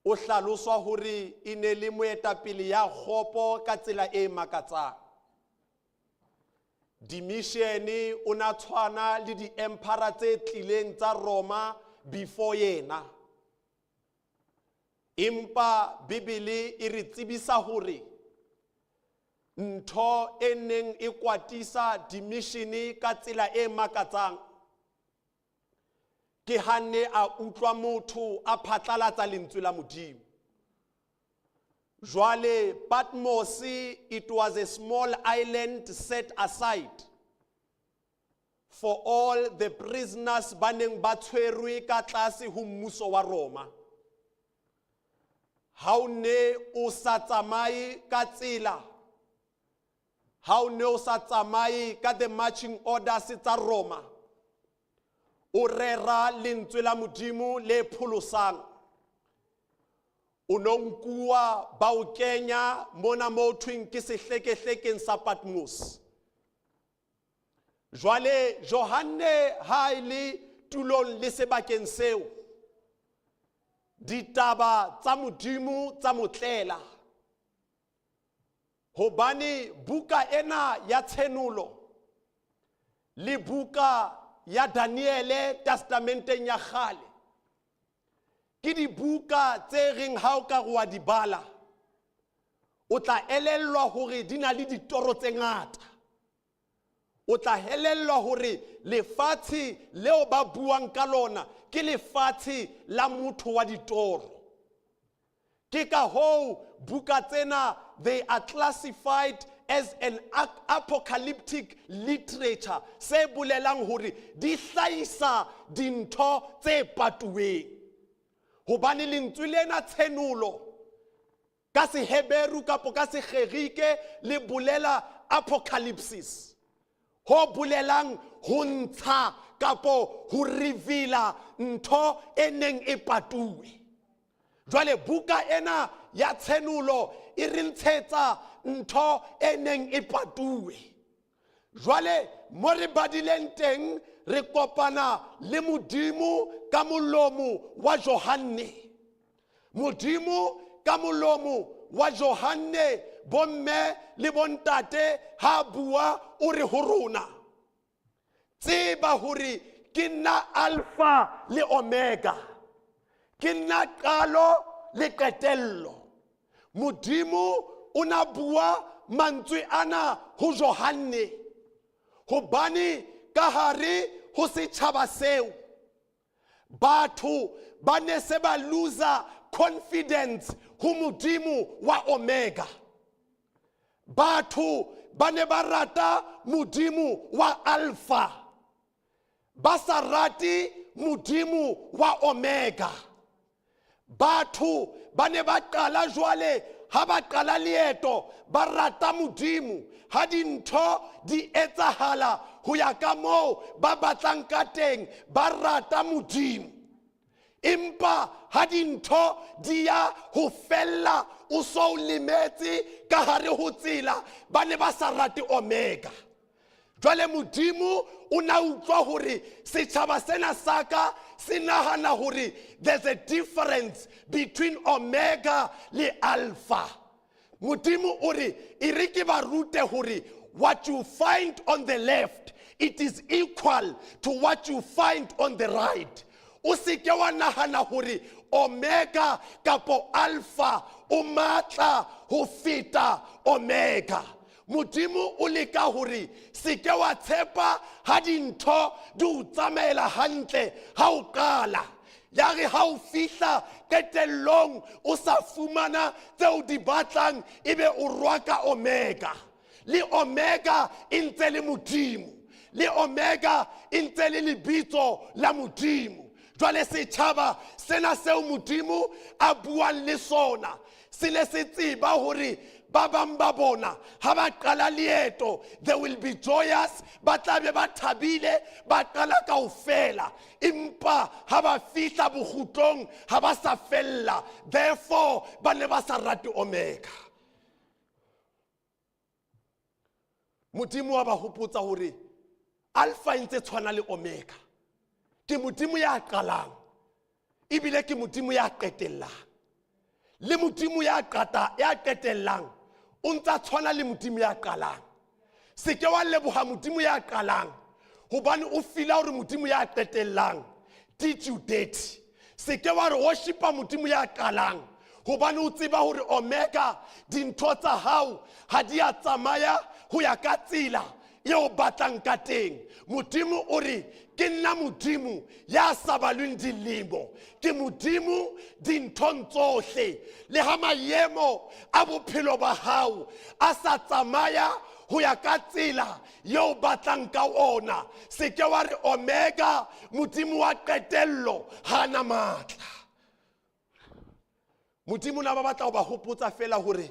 o hlaloswa hore e ne le moetapele ya kgopo ka tsela e makatsang. Domitian o na tshwana le di-emperor tse tlileng tsa Roma before yena. Empa Bibele e re tsebisa hore ntho e neng e kwatisa Domitian ka tsela e makatsang ke ha ne a utlwa motho a phatlalatsa lentswe la Modimo. Jwale Patmos, it was a small island set aside for all the prisoners ba neng ba tshwerwe ka tlase ho mmuso wa Roma. Ha o ne o sa tsamaye ka tsela, ha o ne o sa tsamaye ka the marching orders tsa Roma, o rera lentswe la Modimo le pholosang, o no nkuwa ba o kenya mona mo thweng ke sehlekehlekeng sa Patmos. Jwale Johanne ha e le tulong le sebakeng seo, ditaba tsa Modimo tsa motlela, hobane buka ena ya Tshenolo le buka ya Daniele testamenteng ya kgale ke dibuka tse reng ha o ka re wa di bala, o tla elellwa hore di na le ditoro tse ngata. O tla elellwa hore lefatshe leo ba buang ka lona ke lefatshe la motho wa ditoro. Ke ka hoo buka tsena they are classified as an apocalyptic literature, se bolelang hore di hlahisa dintho tse patuweng. Hobane lentswe lena tshenolo ka Seheberu kapo ka Segerike le bolela apocalypsis, ho bolelang ho ntsha kapo ho reveala ntho e neng e patuwe. Jwale buka ena ya tshenolo e re ntshetsa ntho e neng e patuwe. Jwale mo re badileng teng re kopana le Modimo ka molomo wa Johanne. Modimo ka molomo wa Johanne, bomme le bontate, ha bua o re ho rona, tseba hore ke nna Alpha le Omega, ke nna qalo le qetello. Modimo o na bua mantswe ana ho Johanne hobane ka hare ho setjhaba seo batho ba ne se ba loser confidence ho Modimo wa Omega. Batho ba ne ba rata Modimo wa Alpha, ba sa rate Modimo wa Omega. Batho ba ne ba qala jwale ha ba qala leeto ba rata Modimo, ha dintho di etsahala ho ya ka moo ba batlang ka teng ba rata Modimo, empa ha dintho di ya ho fella o so o lemetse ka hare ho tsela, ba ne ba sa rate Omega. Jwale Modimo o na utlwa hore setjhaba sena sa ka se nahana hore there's a difference between Omega le Alpha. Modimo o re e re ke ba rute hore what you find on the left, it is equal to what you find on the right. O se ke wa nahana hore Omega kapo Alpha o matla ho feta Omega. Modimo o leka hore se ke wa tshepa ha dintho di o tsamaela hantle ha o qala, ya re ha o fihla qetellong o sa fumana tseo di batlang, ebe o rwaka Omega. Le Omega e ntse le Modimo, le Omega e ntse le lebitso la Modimo. Jwale setjhaba sena seo Modimo a buang le sona se ne se tseba hore ba bang ba bona ha ba qala leeto they will be joyous, ba tla be ba thabile, ba qala kaofela, empa ha ba fihla bokgutlong ha ba sa fella. Therefore ba ne ba sa rate Omega. Modimo wa ba hopotsa hore Alpha e ntse tshwana le Omega, ke Modimo ya qalang ebile ke Modimo ya qetellang, le Modimo ya qata ya qetellang o ntsa tshwana le Modimo ya qalang. Se ke wa leboha Modimo ya qalang hobane o fila hore Modimo ya qetellang did you dirty. Se ke wa re worshipa Modimo ya qalang hobane o tseba hore Omega dintho tsa hao ha di a tsamaya ho ya ka tsela eo batlang ka teng. Modimo o re ke nna Modimo ya sa balweng dilemo, ke Modimo dinthong tsohle. Le ha maemo a bophelo ba hao a sa tsamaya ho ya ka tsela eo batlang ka ona, se ke wa re Omega Modimo wa qetello ha na matla. Modimo na ba batla ho ba hopotsa fela hore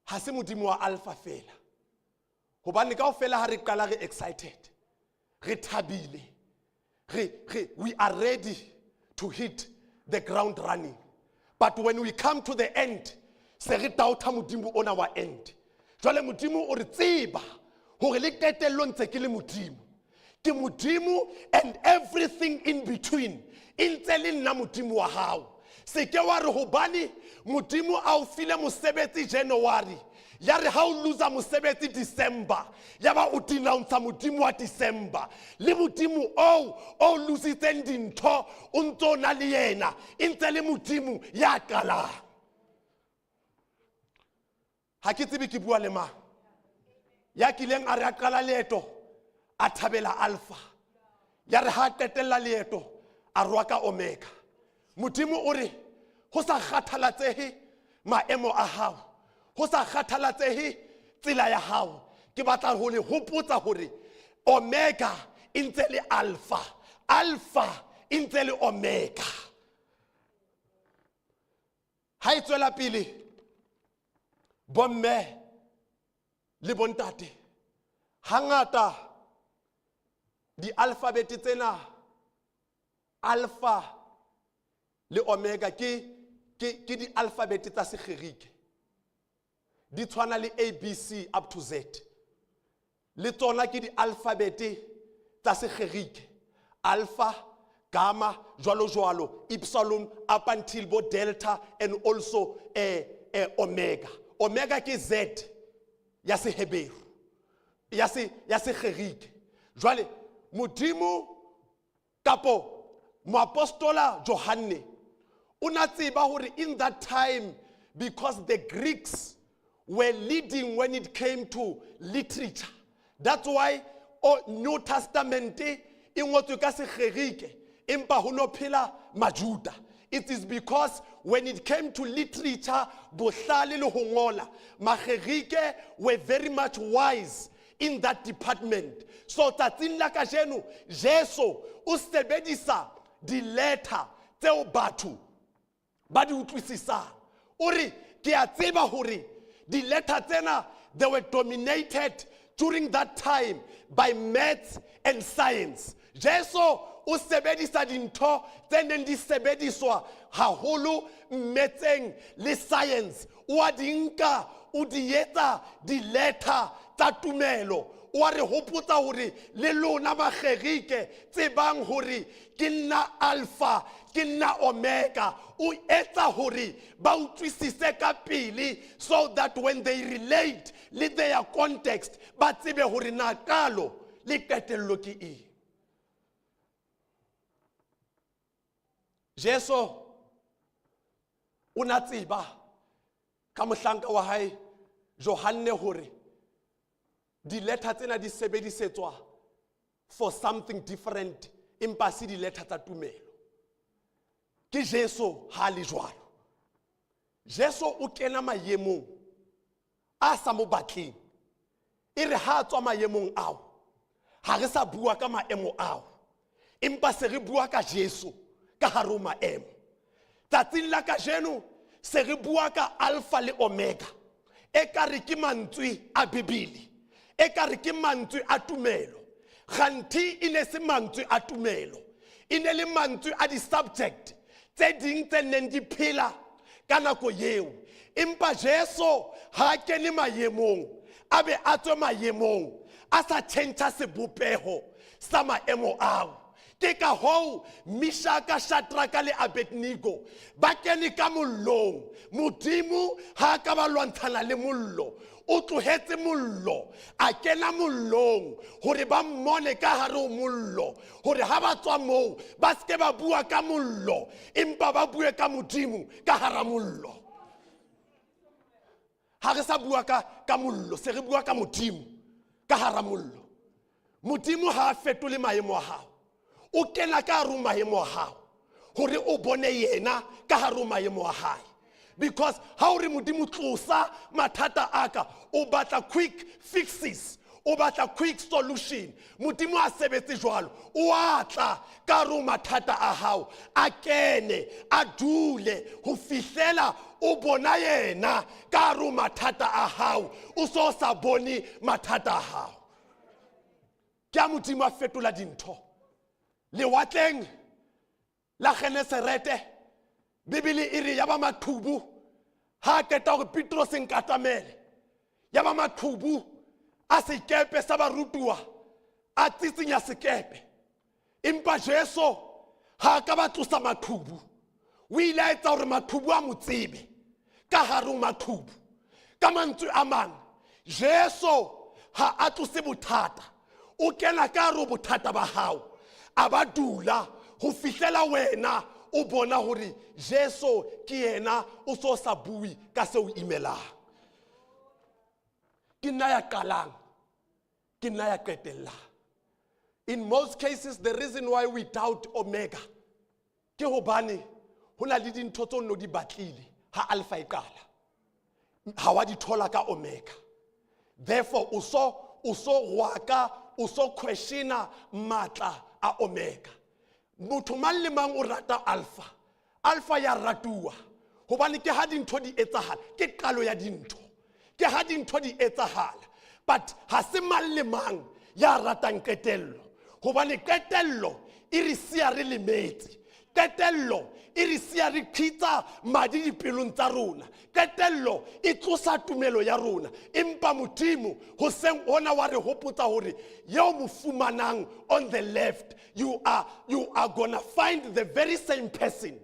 ha se Modimo wa Alpha fela, hobane kaofela ha re qala re excited, re thabile, re we are ready to hit the ground running, but when we come to the end se re doubta Modimo ona wa end. Jwale Modimo o re tseba hore le qetellong ntse ke le Modimo, ke Modimo, and everything in between e ntse le nna Modimo wa hao. Se ke wa re hobane Modimo a o file mosebetsi January, ya re ha o losa mosebetsi December, ya ba o denounce Modimo wa December. Le Modimo oo o lositseng dintho o ntso na le yena, e ntse le Modimo ya qalang. Ha ke tsebe ke bua le mang ya kileng a re a qala leeto a thabela Alpha, ya re ha a qetella leeto a rwaka Omega. Modimo o re Ho sa kgathalatsehe maemo a hao, ho sa kgathalatsehe tsela ya hao, ke batla ho le hopotsa hore Omega e ntse le Alpha, Alpha e ntse le Omega. Ha e tswela pele, bomme le bontate, hangata di-alphabet tsena, Alpha le Omega, ke di-alphabet tsa Segerike, di tshwana le ABC up to Z. Le tsona ke di-alphabet tsa Segerike, alpha, gamma, jwalo jwalo, epsilon, up until bo delta and also omega. Omega ke Z ya Seheberu, ya Segerike. Jwale Modimo kapo moapostola Johanne o na tseba hore in that time, because the Greeks were leading when it came to literature, that's why o New Testament e ngotswe ka Segerike, empa ho no phela Majuda. It is because when it came to literature, bohlale le ho ngola, Magerike were very much wise in that department. So tsatsing la kajeno, Jesu o sebedisa di-letter tseo batho ba di utlwisisang. O re, ke a tseba hore di-letter tsena, they were dominated during that time by maths and science. Jesu o sebedisa dintho tse neng di sebediswa haholo mmetseng le science, o a di nka, o di etsa di-letter tsa tumelo. O a re hopotsa hore le lona Magerike tsebang hore ke nna Alpha, ke nna Omega. O etsa hore ba utlwisise ka pele, so that when they relate le their context, ba tsebe hore na qalo le qetello ke eng. Jesu o na tseba ka mohlanka wa hae Johanne hore di-letter tsena di sebedisetswa for something different, empa se di-letter tsa tumelo. Ke Jesu ha le jwalo. Jesu o kena maemong a sa mo batleng, e re ha a tswa maemong ao, ha re sa bua ka maemo ao, empa se re bua ka Jesu ka hare ho maemo. Tsatsing la kajeno se re bua ka Alpha le Omega, ekare ke mantswe a Bibele, ekare ke mantswe a tumelo. Kganthi e ne se mantswe a tumelo, e ne le mantswe a di-subject tse ding tse neng di phela ka nako eo. Empa Jesu ha a kene maemong, a be a tswe maemong a sa tjhentjha sebopeho sa maemo ao. Ke ka hoo Mishaka, Shadraka le Abednego ba kene ka mollong. Modimo ha a ka ba lwantshana le mollo, o tlohetse mollo, a kena mollong hore ba mmone ka hare ho mollo, hore ha ba tswa moo ba se ke ba bua ka mollo, empa ba bue ka Modimo ka hara mollo. Ha re sa bua ka mollo, se re bua ka Modimo ka hara mollo. Modimo ha a fetole maemo a hao, o kena ka hare ho maemo a hao hore o bone yena ka hare ho maemo a hae. Because ha o re Modimo tlosa mathata a ka, o batla quick fixes, o batla quick solution. Modimo a sebetse jwalo, o a tla ka hare ho mathata a hao, a kene, a dule ho fihlela o bona yena ka hare ho mathata a hao, o so sa bone mathata a hao. Ke a Modimo a fetola dintho. Lewatleng la Geneserete, Bibele e re ya ba maqhubu ha a qeta hore Petros nkatamele, ya ba maqhubu a sekepe sa barutuwa a tsitsinya sekepe. Empa Jesu ha a ka ba tlosa maqhubu, o ile a etsa hore maqhubu a mo tsebe ka hare ho maqhubu. Ka mantswe a mang, Jesu ha a tlose bothata, o kena ka hare ho bothata ba hao, a ba dula ho fihlela wena o bona hore Jesu ke yena, o so sa bue ka seo imelang. Ke nna ya qalang, ke nna ya qetellang. In most cases, the reason why we doubt Omega ke hobane Ho na le dintho tseo no di batlile ha alpha e qala. Ha wa di thola ka omega. Therefore o so rwaka, o so questiona matla a omega. Motho mang le mang o rata alpha. Alpha ya ratuwa hobane ke ha dintho di etsahala, ke qalo ya dintho, ke ha dintho di etsahala. But ha se mang le mang ya ratang qetello, hobane qetello e re siya re lemetse, qetello e re siya re qhitsa madi dipelong tsa rona, qetello e tlosa tumelo ya rona. Empa Modimo hoseng ona wa re hopotsa hore yeo mo fumanang on the left, you are gonna find the very same person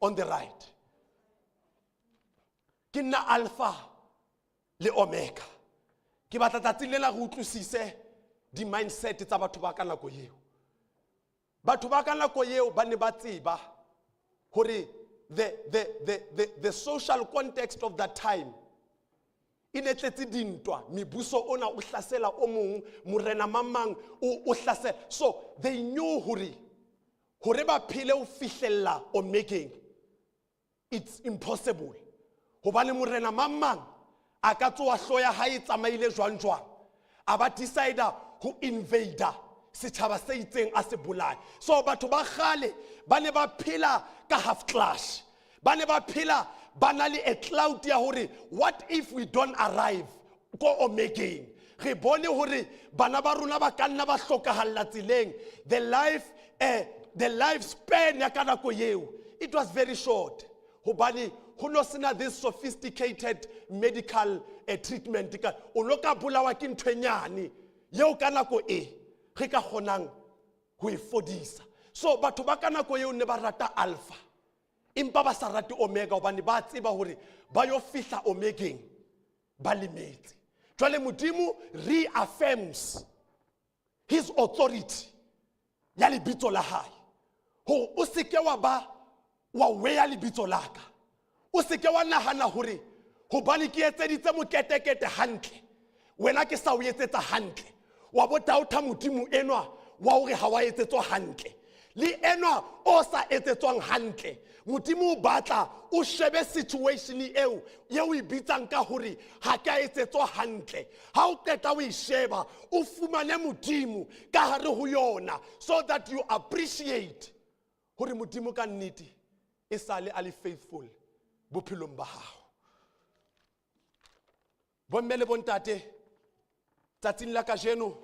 on the right. Ke nna alpha le omega. Ke batla tsatsing lena re utlwisise di-mindset tsa batho ba ka nako eo. Batho ba ka nako eo ba ne ba tseba hore the social context of that time e ne tletse dintwa. Mebuso ona o hlasela o mong, morena mang o hlasela. So they knew hore ba phele ho fihlella omegeng, it's impossible, hobane morena mang mang a ka tsoa hloya ya hae e tsamaile jwang jwang, a ba decide ho invade setjhaba se itseng, a se bolaye. So batho ba kgale ba ne ba phela ka half class, ba ne ba phela ba na le a cloud ya hore what if we don't arrive ko omegeng? Re bone hore bana ba rona ba ka nna ba hlokahalla tseleng. The life span ya ka nako eo, it was very short, hobane ho no sena this sophisticated medical treatment. Ka o no ka bolawa ke ntho e nyane yeo ka nako e re ka kgonang ho e fodisa. So batho ba ka nako eo ne ba rata alpha, empa ba sa rate omega, hobane ba tseba hore ba yo fihla omegeng ba lemetse. Jwale Modimo reaffirms his authority ya lebitso la hae, hore o seke wa ba wa weya lebitso la ka. O seke wa nahana hore hobane ke etseditse moketekete hantle, wena ke sa o etsetsa hantle, wa bo doubta Modimo enwa wa hore ha wa etsetswa hantle le enwa o sa etsetswang hantle. Modimo o batla o shebe situation eo ye o e bitsang ka hore ha ke a etsetswa hantle. Ha o qeta o e sheba, o fumane Modimo ka hare ho yona, so that you appreciate hore Modimo ka nnete e sale a le faithful bophelong ba hao. Bomme le bontate, tsatsing la kajeno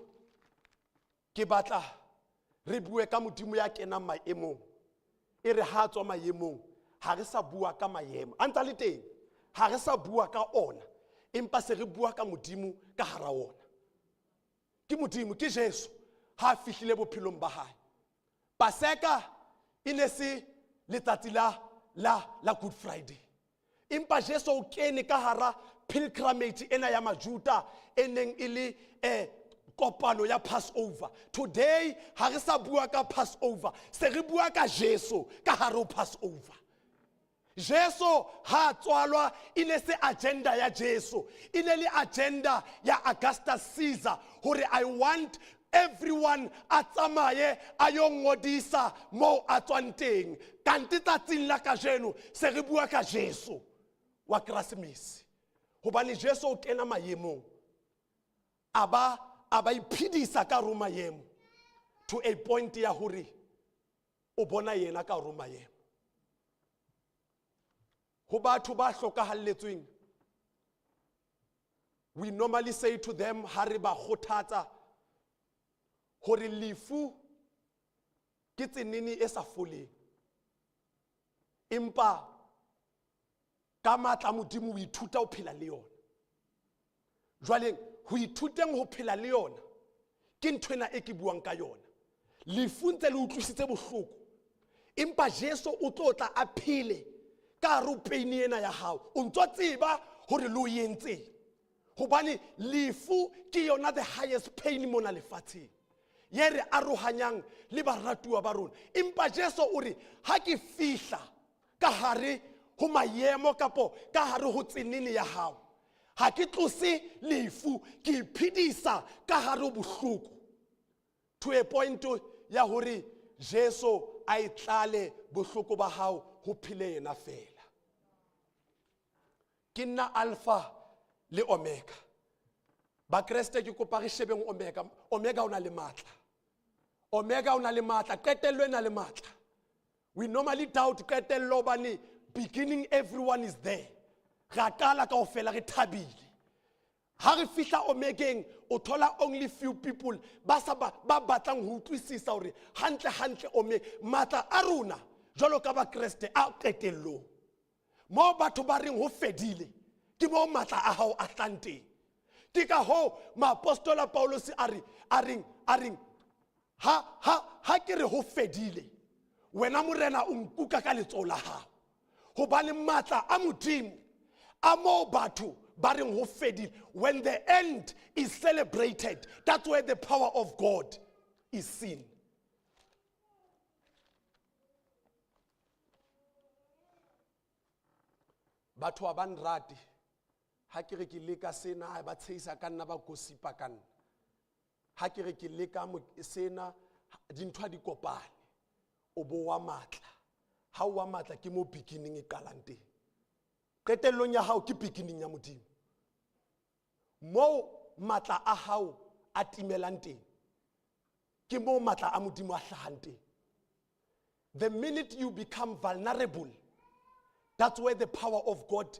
ke batla re bue ka Modimo ya kenang maemong. E re ha tswa maemong, ha re sa bua ka maemo a ntsa le teng, ha re sa bua ka ona, empa se re bua ka Modimo ka hara ona. Ke Modimo, ke Jesu ha a fihlile bophelong ba hae. Paseka e ne se letsatsi la Good Friday, empa Jesu o kene ka hara pilgrimage ena ya Majuta e neng e le kopano ya Passover. Today ha re sa bua ka Passover, se re bua ka Jesu ka hare ho Passover. Jesu ha tswalwa e ne se agenda ya Jesu, e ne le agenda ya Augustus Caesar, hore I want everyone a tsamaye a yo ngodisa moo a tswang teng. Kante tsatsing la kajeno se re bua ka Jesu wa Keresemese, hobane Jesu o kena maemong, a ba iphedisa ka hare ho maemo to a point ya hore o bona yena ka hare ho maemo. Ho batho ba hlokahalletsweng, we normally say to them ha re ba kgothatsa hore lefu ke tsenene e sa foleng, empa ka matla a Modimo o ithuta ho phela le yona. Jwale ho ithuteng ho phela le yona ke ntho ena e ke buang ka yona. Lefu ntse le utlwisitse bohloko, empa Jesu o tlo tla a phele ka hare ho pain ena ya hao. O ntso tseba hore le o entseng, hobane lefu ke yona the highest pain mona lefatsheng ye re arohanyang le baratuwa ba rona. Empa Jesu o re ha ke fihla ka hare ho maemo kapo ka hare ho tsenene ya hao, ha ke tlose lefu, ke iphedisa ka hare ho bohloko to a point ya hore Jesu a e tlale bohloko ba hao ho phele yena fela. Ke nna Alpha le Omega. Bakreste ke kopa re shebeng Omega. Omega o na le matla. Omega o na le matla. Qetello e na le matla. We normally doubt qetello hobane beginning everyone is there. Re a qala kaofela re thabile. Ha re fihla Omegeng o thola only few people ba sa ba ba batlang ho utlwisisa hore hantle hantle ome matla a rona jwalo ka Bakreste a qetellong. Moo batho ba reng ho fedile ke moo matla a hao a tlang teng. Ke ka hoo maapostola Paulus a re a reng a reng ha ha ha ke re ho fedile wena morena o nkuka ka letsoho la hao. Hobane matla a Modimo a moo batho ba reng ho fedile. When the end is celebrated, that's where the power of God is seen. Batho ha ba nrate ha ke re ke leka sena, ba tshehisa ka nna, ba gossipa ka nna. Ha ke re ke leka sena, dintho ha di kopane. O bo wa matla. Ha o wa matla ke mo beginning e qalang teng. Qetellong ya hao ke beginning ya Modimo. Moo matla a hao a timelang teng, ke moo matla a Modimo a hlahang teng. The minute you become vulnerable, that's where the power of God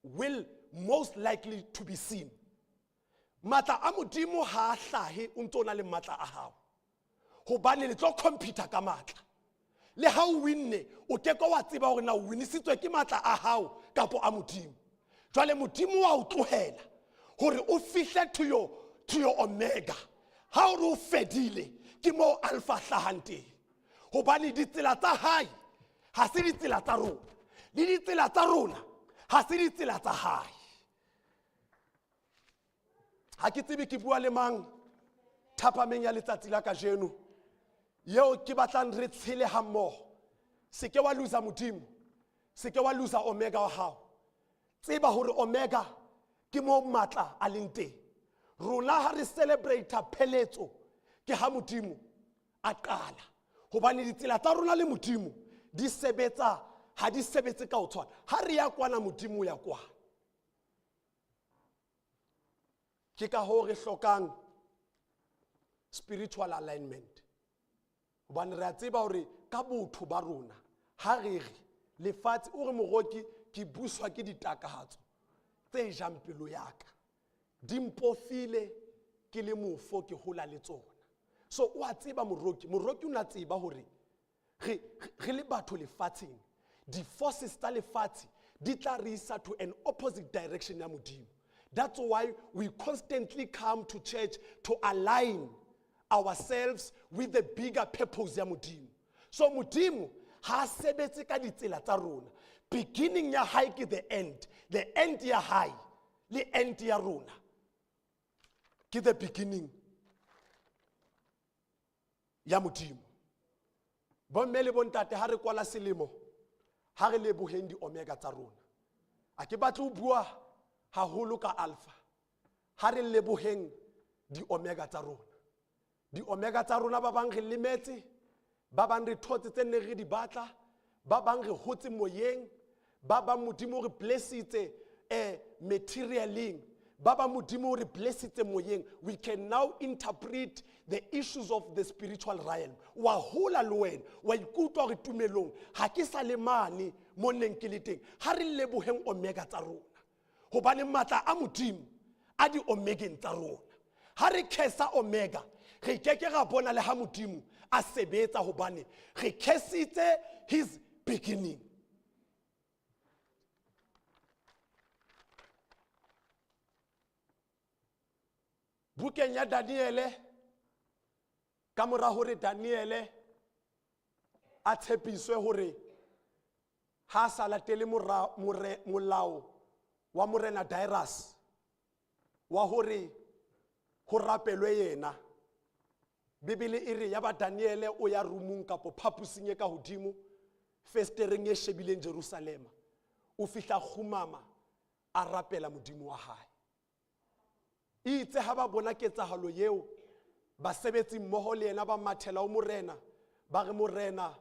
will most likely to be seen. Matla a Modimo ha a hlahe o ntso na le matla a hao. Hobane le tlo compete ka matla. Le ha o winne, o ke ke wa tseba hore na o winisitswe ke matla a hao kapo a Modimo. Jwale Modimo wa o tlohela hore o fihle to your omega. Ha o re o fedile, ke moo alpha hlahang teng. Hobane ditsela tsa hae ha se ditsela tsa rona, le ditsela tsa rona ha se ditsela tsa hae. Ha ke tsebe ke bua le mang thapameng ya letsatsi la kajeno yeo ke batlang re tshele ha mmoho. Se ke wa losa Modimo, se ke wa losa omega wa hao. Tseba hore omega ke moo matla a leng teng. Rona ha re celebrate pheletso ke ha Modimo a qala. Hobane ditsela tsa rona le Modimo di sebetsa, ha di sebetse ka ho tshwana. Ha re ya kwana, Modimo o ya kwana. Ke ka hoo re hlokang spiritual alignment. Hobane re a tseba hore ka botho ba rona ha re re lefatshe o re moroki ke buswa ke ditakatso tse jang pelo ya ka. Di mpofile ke le mofo ke hola le tsona. So o a tseba moroki, moroki o na tseba hore re le batho lefatsheng, di-forces tsa lefatshe di tla re isa to an opposite direction ya Modimo. That's why we constantly come to church to align ourselves with the bigger purpose ya Modimo. So Modimo ha sebetse ka ditsela tsa rona. Beginning ya hae ke the end. The end ya hae le end ya rona ke the beginning ya Modimo. Bomme le bontate ha re kwala selemo, ha re leboheng di-omega tsa rona. A ke batle ho bua haholo ka alpha. Ha re leboheng di-omega tsa rona. Di-omega tsa rona ba bang re lemetse, ba bang re thotse tse neng re di batla, ba bang re hotse moyeng, ba bang Modimo o re blessitse materialing, ba bang Modimo o re blessitse moyeng. We can now interpret the issues of the spiritual realm. Wa hola le wena, wa ikutlwa hore tumelong ha ke sa le mane mo neng ke le teng. Ha re leboheng omega tsa rona. Hobane matla a Modimo a di omegeng tsa rona. Ha re khesa omega, re keke ra bona le ha Modimo a sebetsa hobane re khesitse his beginning. Bukeng ya Daniele, ka mora hore Daniele a tshepiswe hore ha a sa latele molao wa morena Darius wa hore ho rapelwe yena, Bibele e re ya ba Daniele o ya rumung kapo phaposing e ka hodimo festereng e shebileng Jerusalema. O fihla kgumama a rapela Modimo wa hae. Itse ha ba bona ketsahalo eo, basebetsi mmoho le yena ba mathela ho morena, ba re morena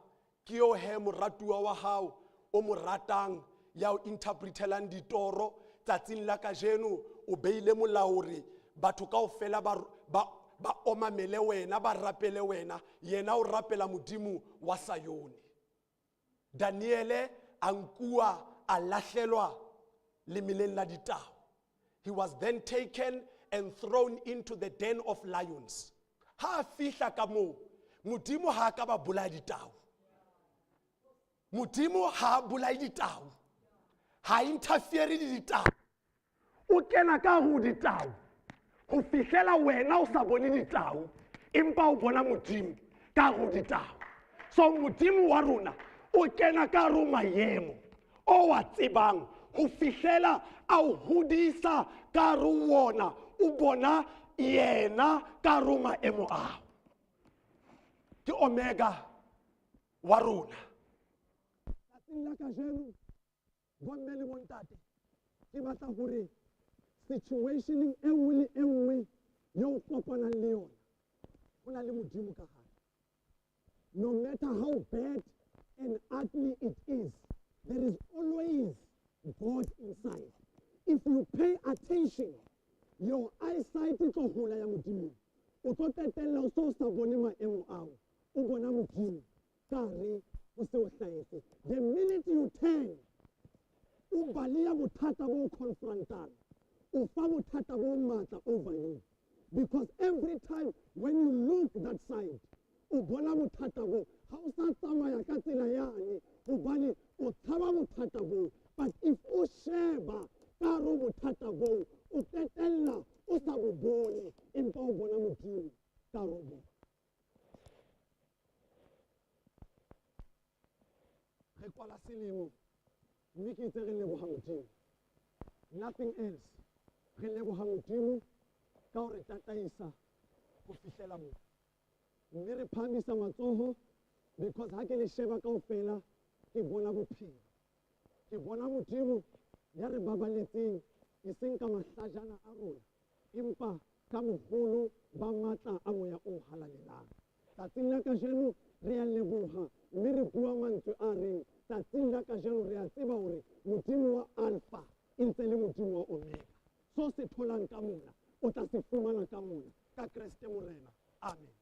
Ke yo he moratuwa wa hao o mo ratang ya o interpretelang ditoro tsatsing la kajeno o beile molao hore batho kaofela ba omamele wena, ba rapele wena, yena o rapela Modimo wa Sayone. Daniele a nkuwa a lahlelwa lemeleng la ditau. He was then taken and thrown into the den of lions. Ha a fihla ka moo, Modimo ha a ka ba bolaya ditau. Modimo ha a bolaye ditau. Ha interfere le ditau. O kena ka ho ditau ho fihlela wena o sa bone ditau, empa o bona Modimo ka ho ditau. So Modimo wa rona o kena ka ho maemo o wa tsebang ho fihlela a o hodisa ka ho wona, o bona yena ka ho maemo ao. Ke Omega wa rona. Tsatsing la kajeno, bomme le bontate, ke batla hore situationeng e nngwe le e nngwe eo o kopanang le yona, ho na le Modimo ka hare. No matter how bad and ugly it is, there is always God inside. If you pay attention, your eyesight e tlo hola ya Modimo. O tlo qetella o so sa bone maemo ao, o bona Modimo ka hare ho seo hlahetse. The minute you turn, o baleya bothata bo confrontang, o fa bothata bo matla over you. Because every time when you look that side, o bona bothata bo, ha o sa tsamaya ka tsela yane, hobane o tshaba bothata bo. But if o sheba ka hare ho bothata bo, o qetella o sa bo bone, empa o bona Modimo ka hare ho bona. Re kwala selemo, mme ke itse re leboha Modimo. Nothing else. Re leboha Modimo ka hore tataisa ho fihlela moo. Mme re phahamisa matsoho because ha ke le sheba kaofela ke bona bophelo. Ke bona Modimo ya re babaletseng e seng ka mahlajana a rona, empa ka boholo ba matla a moya o halalelang. Tsatsing la kajeno re a leboha mme re bua mantswe a reng tsatsing la kajeno re a tseba hore Modimo wa Alpha e ntse le Modimo wa Omega. So se tholang ka mona, o tla se fumana ka mona, ka Kreste Morena. Amen.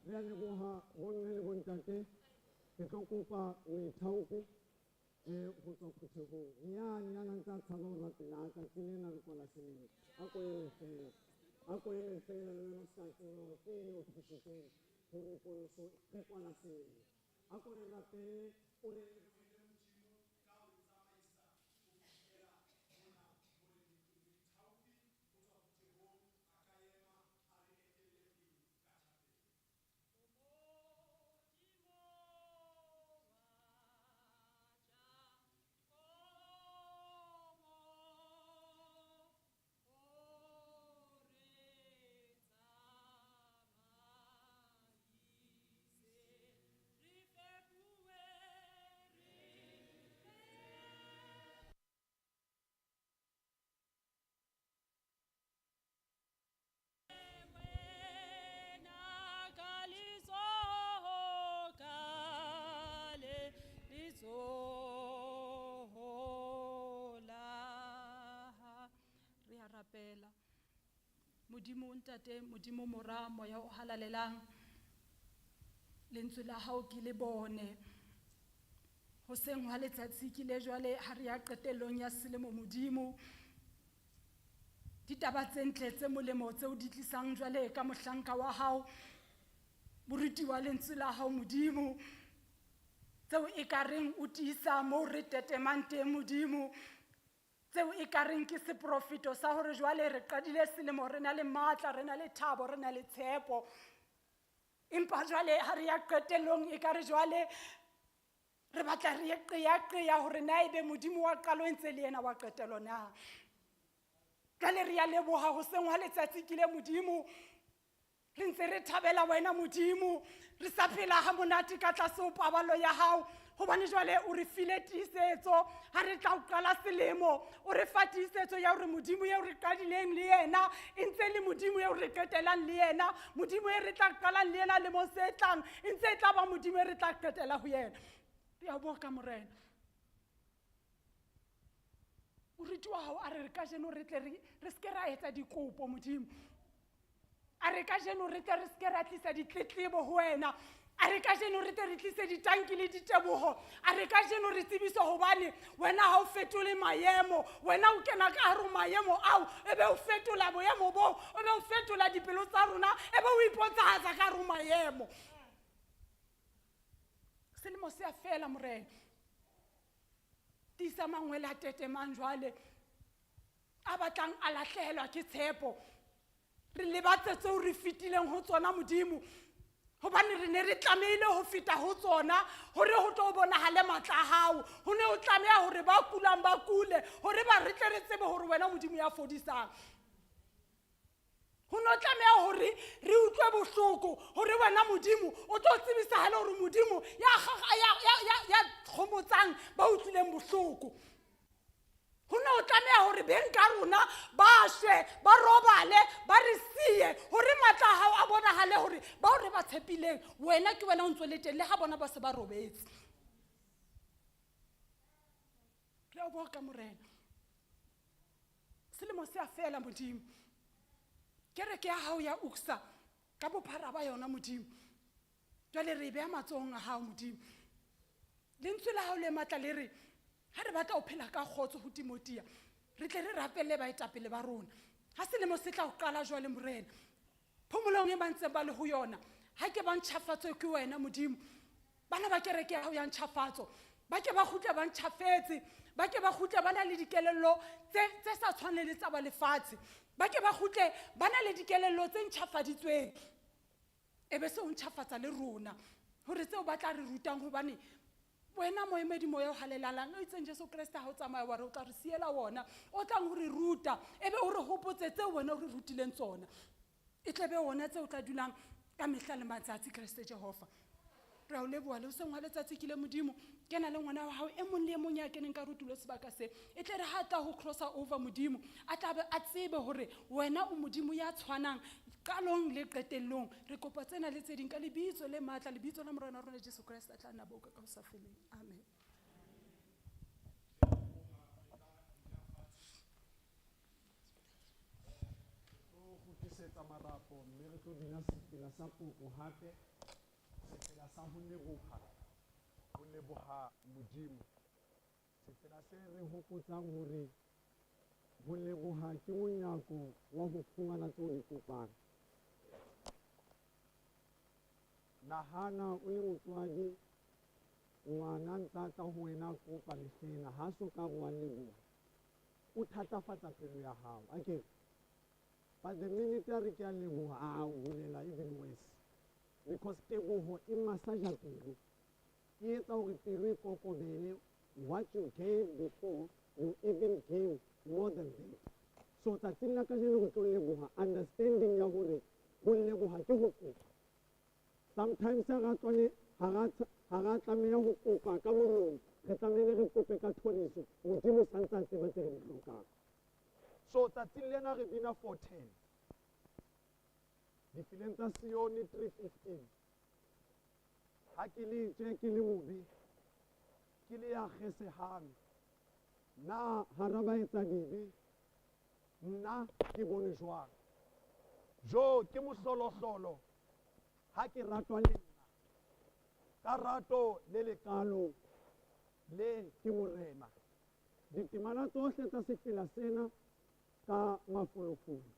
Re a leboha bomme le bontate, ke tlo kopa moithaopi ho tswa phuthehong yane ya nang tsa tshaba ho rapela tsatsi lena re kwala selemo. A ko eme fela, a ko eme fela le wena o sa tsebe hore ke eng e o thusitseng hore poloso re kwala selemo. A ko re rapele, o re Modimo ntate, Modimo mora, moya o halalelang. Lentswe la hao ke le bone. Hoseng hwa letsatsi ke le jwale ha re ya qetellong ya selemo Modimo. Ditaba tse ntle tse molemo tseo di tlisang jwale ka mohlanka wa hao, moruti wa lentswe la hao Modimo, tseo e ka reng o tiisa moo re tetemang teng Modimo, tseo e ka reng ke seprofeto sa hore jwale re qadile selemo re na le matla, re na le thabo, re na le tshepo. Empa jwale ha re ya qetellong e ka re jwale re batla re ye qeaqea hore na ebe Modimo wa qalo e ntse le yena wa qetelo na. Jwale re ya leboha hoseng hwa letsatsi ke le Modimo, re ntse re thabela wena Modimo, re sa phela ha monate ka tlase ho paballo ya hao, hobane jwale o re file tiisetso ha re tla o qala selemo, o re fa tiisetso ya hore Modimo eo re qadileng le yena e ntse le Modimo eo re qetelang le yena, Modimo e re tla qalang le yena lemong se tlang e ntse e tla ba Modimo e re tla qetela ho yena. Re a boka Morena. Moruti wa hao a re re kajeno re tle re se ke ra etsa dikopo Modimo. A re kajeno re tle re se ke ra tlisa ditletlebo ho wena. A re kajeno re tle re tlise ditanki le diteboho. A re kajeno re tsebise hobane wena ha o fetole maemo, wena o kena ka hare ho maemo ao, ebe o fetola boemo boo, ebe o fetola dipelo tsa rona, ebe o ipontshahatsa ka hare ho maemo. Selemo se a fela Morena. Tiisa mangwele a tetemang jwale, a batlang a lahlehelwa ke tshepo. Re lebatse tseo re fetileng ho tsona Modimo, hobane re ne re tlamehile ho feta ho tsona hore ho tlo bonahale matla a hao. Ho ne ho tlameha hore ba kulang ba kule, hore ba re tle re tsebe hore wena Modimo ya fodisang. Ho no tlameha hore re utlwe bohloko hore wena Modimo o tlo tsebisahale hore Modimo ya kgomotsang ba utlwileng bohloko. Ho no tlameha hore beng ka rona ba shwe, ba robale, ba re siye hore matla a hao a bonahale hore bao re ba tshepileng wena ke wena o ntso le teng le ha bona ba se ba robetse. Re a boka Morena. Selemo se a fela Modimo. Kereke ya hao ya UCCSA ka bophara ba yona Modimo. Jwale re e beha matsohong a hao Modimo. Lentswe la hao le matla le re ha re batla ho phela ka kgotso ho Timothea, re tle re rapelle baetapele ba rona. Ha selemo se tla ho qala jwale Morena, phomolong e ba ntseng ba le ho yona, ha ke ba ntjhafatswe ke wena Modimo. Bana ba kereke ya hao ya ntjhafatso, ba ke ba kgutle ba ntjhafetse, ba ke ba kgutle ba na le dikelello tse sa tshwaneng le tsa ba lefatshe, ba ke ba kgutle ba na le dikelello tse ntjhafaditsweng. E be se o ntjhafatsa le rona hore tseo ba tla re rutang, hobane wena moemedi moya o halelalang o itseng Jesu Kreste ha o tsamaya wa re o tla re siela wona, o tlang ho re ruta, ebe o re hopotse tseo wena o re rutileng tsona, e tle be wona tseo o tla dulang ka mehla le matsatsi. Kreste Jehova, re a o leboha le hoseng hwa letsatsi ke le Modimo. Kena le ngwana wa hao e mong le e mong ya keneng ka rutulo sebaka se, e tle re ha tla ho crossa over Modimo, a tla be a tsebe hore wena o Modimo ya tshwanang qalong le qetellong. Re kopa tsena le tse ding ka lebitso le matla, lebitso la Morena wa rona Jesu Kreste, a tla nna boka ka ho sa feleng. Amen. Re kgutlisetsa marapo mme re tlo bina sefela sa koko hape, sefela sa ho leboha, ho leboha Modimo. Sefela se re hopotsang hore ho leboha ke monyako wa ho fumana tseo di kopang. Nahana o le motswadi, ngwana ntsa tla ho wena kopa mehlena, ha so ka re wa leboha, o thatafatsa pelo ya hao. Akere? But the minute a re ke a leboha, a o bolela even worse. Because teboho e massage pelo. E etsa hore pelo e kokobele. What you gave before, you even gave more than that. So tsatsing la kajeno re tlo leboha, understanding ya hore ho leboha ke ho kopa. Sometimes ha ra tswane, ha ra tlameha ho kopa ka molomo, re tlamehile re kope ka thoriso. Modimo sa ntse a tseba tse re di hlokang. So tsatsing lena re bina 410. Difileng tsa Sione 315. Ha ke le tje ke le mobe, ke le ya kgesehang, na hara baetsadibe nna ke bone jwang? Jo ke mohlolohlolo ha ke ratwa le nna ka rato le lekalo le ke morena. Ditemana tsohle tsa sefela sena ka mafolofolo.